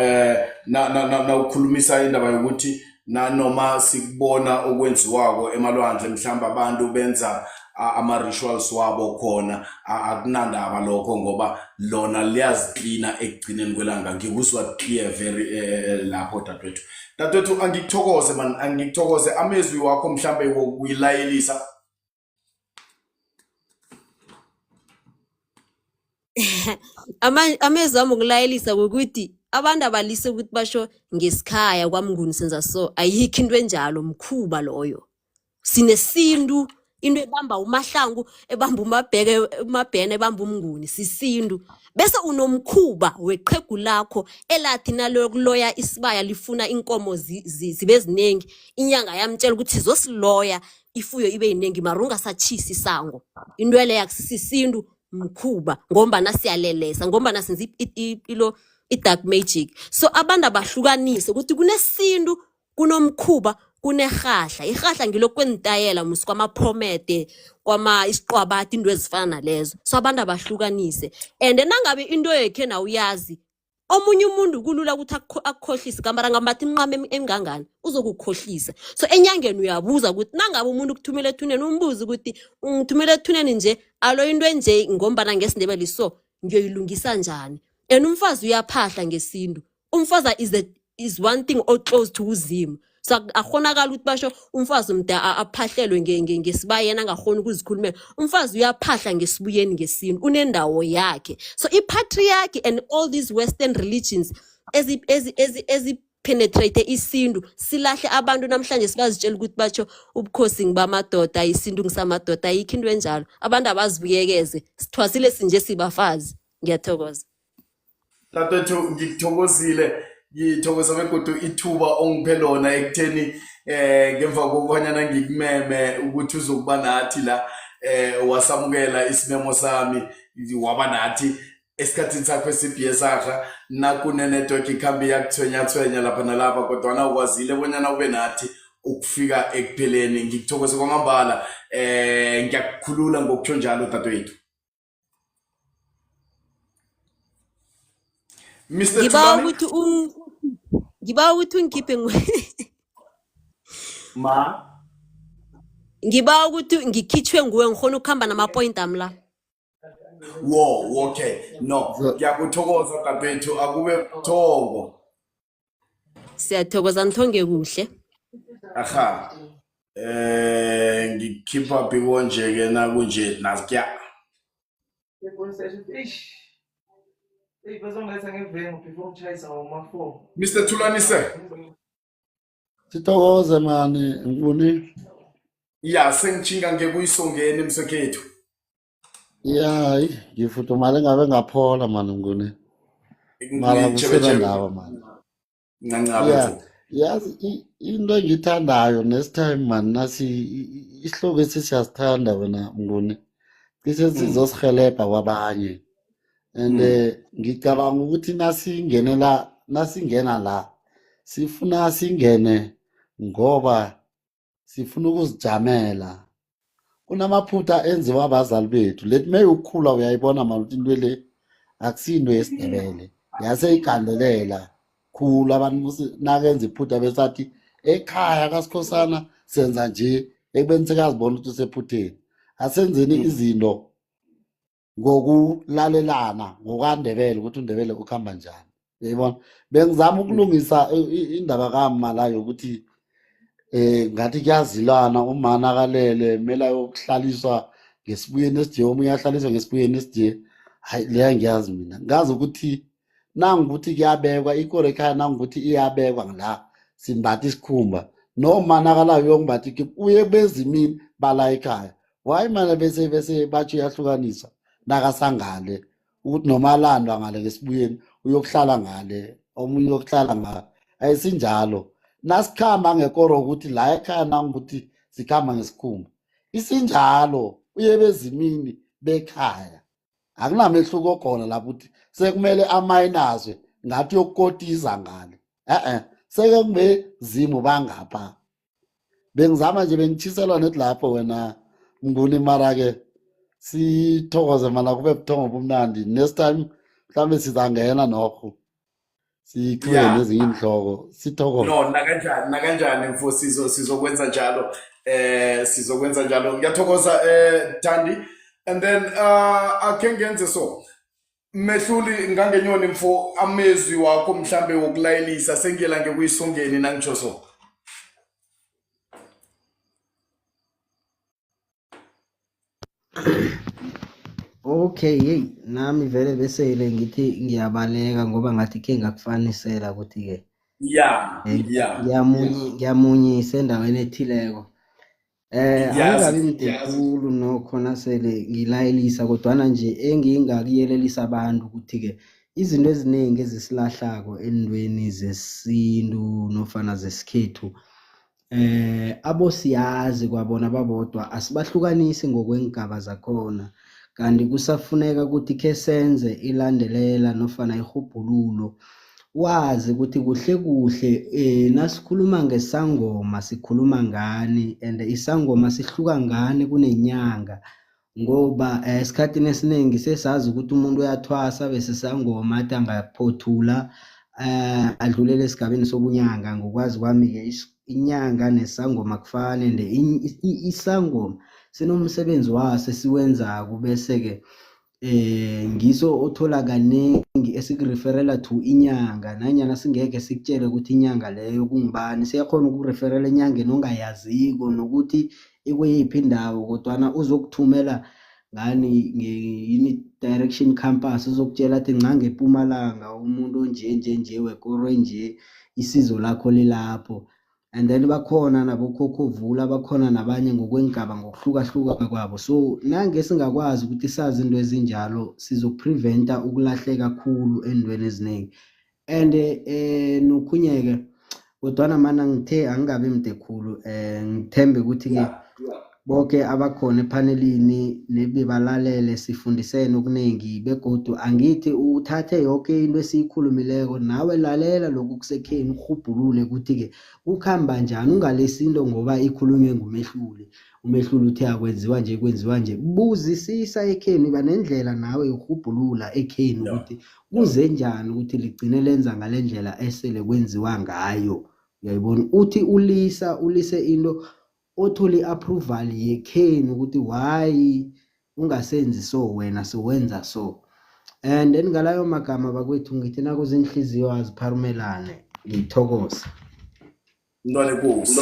na na na ukhulumisa indaba yokuthi nanoma sikubona okwenziwako emalwandle mhlawumbe abantu benza ama rituals wabo khona, akunandaba lokho ngoba lona liyaziklina ekugcineni kwelanga. Ngikuzwa clear very lapho dadewethu. Dadewethu angikuthokoze man, angikuthokoze amezwi wakho mhlambe wokuyilayelisa. Amezwi ami okulayelisa ukuthi abantu abalise ukuthi basho ngesikhaya kwaMnguni senza so, ayikho into enjalo, mkhuba loyo. Sinesintu, into ebamba uMahlangu, ebamba uMabheke, uMabhena, ebamba uMnguni, sisintu. Bese unomkhuba weqhegu lakho elathi nalokuloya isibaya lifuna inkomo zibe ziningi, inyanga yamtshela ukuthi sizosiloya ifuyo ibe yiningi mara ungasatshisi isango. Into leyo akusisintu, mkhuba, ngombana siyalelesa, ngombana senza ilo i-dark magic. So abantu abahlukanise ukuthi kunesintu, kunomkhuba, kunerhahla. Irhahla ngilokhu kwenitayela musi kwamaphomede, kwama isiqwabati, into ezifana nalezo. So abantu abahlukanise. And nangabe into yakhe nawe uyazi, omunye umuntu kulula ukuthi akukhohlise, kamara ngambatha imincamo emingangani uzokukhohlisa. So enyangeni uyabuza ukuthi nangabe umuntu ukuthumela ethuneni, umbuze ukuthi ungithumela ethuneni nje, alo into enje ngombana ngesiNdebele so ngiyoyilungisa njani. And umfazi uyaphahla ngesintu. Umfazi is one thing o close to uZimu. So akghonakala ukuthi basho umfazi umda aphahlelwe ngesibayeni angakhoni ukuzikhulumela. Umfazi uyaphahla ngesibuyeni ngesintu, unendawo yakhe. So i-patriarchy and all these western religions ezi penetrate isintu, silahle abantu namhlanje sibazitshela ukuthi batsho ubukhosi ngibamadoda, isintu ngisamadoda, ayikho into enjalo. Abantu abazibuyekeze, sithwasile sinje sibafazi. Ngiyathokoza. Dadewethu ngikuthokozile, ngithokoza begodu ithuba ongiphe lona ekutheni ngemva kokubanyana ngikumeme ukuthi uzokuba nathi la, wasamukela isimemo sami, waba nathi esikhathini sakho esibhiyesarha nakune-network ikhambe iyakuthwenya-thwenya lapha nalapha, kodwana ukwazile bonyana ube nathi ukufika ekupheleni. Ngikuthokoze kwamambala, ngiyakukhulula ngokutsho njalo dadewethu. Mr. Ngibawa Thulani? ukuthi ngibawa ukuthi ungikhiphe Ma ngibawa ukuthi ngikhitshwe nguwe ngikhona ukukhamba nama-point ami la. Wo, okay. No, ngiyakuthokoza dadewethu, akube buthongo. Siyathokoza, nithonge kuhle. Aha. Ngikhipha phi konje ke nakunje nasiya. Mr. Thulani sir. Sithokoze mani Nguni. Ya, sengichinga ngekuyisongeni msekhethu. Ya, hayi, ngifudumale ngabe ngaphola mani Nguni. Mara kusenandaba mani. Ncancabe Yeah. mfo. Yazi into engiyithandayo next time man, nasi isihloko esi siyasithanda wena Mnguni. Cishe sizosihelebha kwabanye. And ngicabanga ukuthi nasingenela nasingena la sifuna singene ngoba sifuna ukuzijamela. Kunamaphutha enziwa abazali bethu. Lethi meyukhula uyayibona mani ukuthi into le akusiyinto yesiNdebele. Yase igandelela khulu abantu nakenza iphutha besathi ekhaya kaSikhosana senza nje ekubeni sekazibona ukuthi usephutheni. Asenzeni izinto ngokulalelana ngokaNdebele ukuthi uNdebele ukhamba njani. Uyayibona? Bengizama ukulungisa indaba kamma la yokuthi ngathi kuyazilana uma nakalele kumele ayokuhlaliswa ngesibuyeni esije omunye ahlaliswe ngesibuyeni esije. Hayi leya ngiyazi mina. Ngazi ukuthi nangukuthi kuyabekwa ikoro ekhaya nangukuthi iyabekwa la simbatha isikhumba noma nakalayo uyongimbatha ikhipha uye bezimini bala ekhaya why mana bese bese batsho iyahlukaniswa nakasangale ukuthi noma alandwa ngale ngesibuyeni uyokuhlala ngale omunye uyokuhlala ngale ayisinjalo nasikhamba ngekoro ukuthi la ekhaya nangukuthi sikhamba ngesikhumba isinjalo uye bezimini bekhaya akunamehluko khona lapho ukuthi sekumele amayinazwe ngathi uyokukotiza ngale e-e seke kubezimu bangapha bengizama nje bengitshiselwa nethi lapho wena Mnguni mara-ke sithokoze mana kube buthongo bumnandi next time mhlawumbe sizangena nokho sichube Yeah. nezinye inhloko sithokoze. No, nakanjani nakanjani mfo sizokwenza njalo. Sizokwenza njalo. Ngiyathokoza Thandi. And then akhe ngenze so. Mehluli ngangenyoni mfo amezwi wakho mhlambe wokulayelisa sengiyela ngekuyisongeni nangitsho so. Okay, hey, nami vele besele ngithi ngiyabaleka ngoba ngathi khe ngakufanisela ukuthi-ke Yeah, yeah. Ngiyamunyisa endaweni ethileko. Yes, Angikabi mde yes. khulu nokho nasele ngilayelisa kodwana nje engingakuyelelisa abantu ukuthi-ke izinto eziningi ezisilahlako eentweni zesintu nofana zesikhethu abosiyazi kwabona babodwa asibahlukanisi ngokweengaba zakhona kanti kusafuneka ukuthi khe senze ilandelela nofana irhubhululo wazi ukuthi kuhle kuhle nasikhuluma ngesangoma sikhuluma ngani and isangoma sihluka ngani kunenyanga ngoba esikhathini esiningi sesazi ukuthi umuntu uyathwasa bese sangoma athi angaphothula adlulele esigabeni sobunyanga. Ngokwazi kwami-ke inyanga nesangoma kufane and isangoma sinomsebenzi waso esiwenzako bese-ke ngiso othola kaningi esikureferela to inyanga nanyana singeke sikutshele ukuthi inyanga leyo kungubani, siyakhona ukukureferela enyangeni ongayaziko nokuthi ikuyiphi indawo kodwana uzokuthumela ngani yini direction compass uzokutshela athi ncange ePumalanga umuntu onje nje nje wekoro enje isizo lakho lilapho. And then bakhona nabokhokhovula bakhona nabanye ngokweengaba ngokuhlukahluka kwabo. So nange singakwazi ukuthi sazi into ezinjalo sizokupreventa ukulahleka khulu eentweni eziningi and nokhunye-ke kodwana mana ngithe angingabi mde khulu ngithembe ukuthi-ke bonke abakhona ephanelini nebebalalele sifundisene okuningi begodu angithi uthathe yonke into esiyikhulumileko nawe lalela lokhu kusekheni urhubhulule ukuthi-ke kukhamba njani ungalesi into ngoba ikhulunywe ngumehluli umehluli uthe akwenziwa nje kwenziwa nje buzisisa ekheni iba nendlela nawe yokurhubhulula ekheni ukuthi kuze njani ukuthi ligcine lenza ngale ndlela esele kwenziwa ngayo. Uyayibona uthi ulisa ulise into othole i-approval yekheni ukuthi why ungasenzi so wena sowenza so. And then ngalayo magama bakwethu ngithi nakuzinhliziyo azipharumelane ngithokoze. Mntwana enkosi.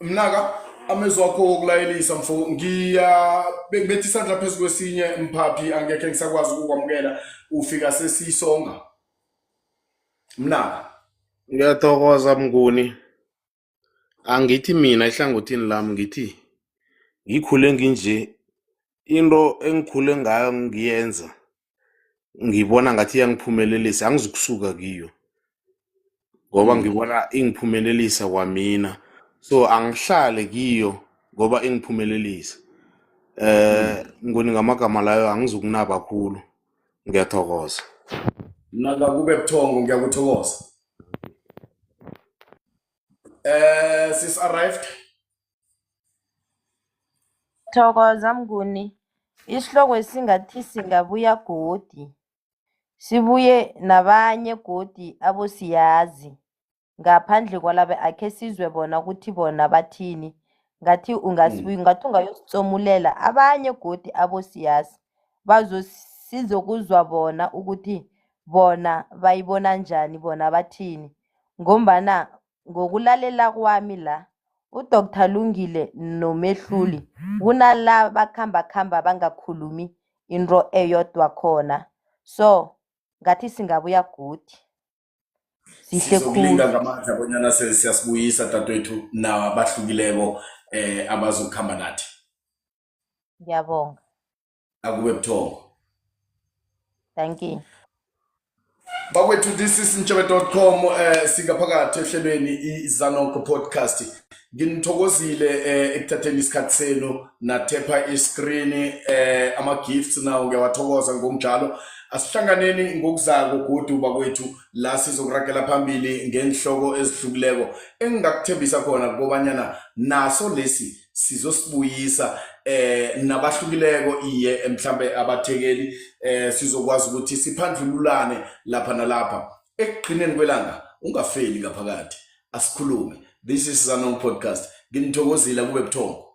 Mnaka amezwi wakho wokulayelisa mfo ngiya bengibetha isandla phezu kwesinye mphaphi angekhe ngisakwazi ukukwamukela ufika sesisonga. Mnaka. Ngiyathokoza Mnguni. Angithi mina ehlangothini lami ngithi ngikhule nginje into engikhule ngayo ngiyenza ngibona ngathi iyangiphumelelisa angizukusuka kiyo ngoba ngibona ingiphumelelisa kwamina so angihlale kiyo ngoba ingiphumelelisa Nguni ngamagama layo angizukunaba khulu ngiyathokoza. Mnaka kube buthongo ngiyakuthokoza. Sis arrived. Thokoza Mnguni. Isihloko esingathi singabuya godi. Sibuye nabanye godi abosiyazi. Ngaphandle kwalaba akhe sizwe bona ukuthi bona bathini. Ngathi ungasibuya ngathi ungayositsomulela abanye godi abosiyazi. Sizokuzwa bona ukuthi bona bayibona njani bona bathini. Ngombana ngokulalela kwami la uDr Lungile noMehluli kunala bakhamba khamba bangakhulumi into eyodwa khona so ngathi singabuya godi sihle Sizokulinga khulu. ngamandla bonyana siyasibuyisa dadwethu nabahlukileko abazokukhamba nathi. Ngiyabonga. Akube buthongo. Thank you. Bakwethu, this is ntshebe.com, singaphakathi ehlelweni iZanonko podcast. Nginithokozile ekuthatheni isikhathi senu nathepha iscreen, ama gifts nawo ngiyawathokoza ngokunjalo. Asihlanganeni ngokuzako godu bakwethu la sizokuragela phambili ngenhloko ezihlukileko. Engingakuthembisa khona kobanyana naso lesi sizosibuyisa nabahlukileko, iye, mhlambe abathekeli, sizokwazi ukuthi siphandlululane lapha nalapha. Ekugcineni kwelanga ungafeli ngaphakathi, asikhulume. This is Zanong podcast. Nginithokozile, kube buthongo.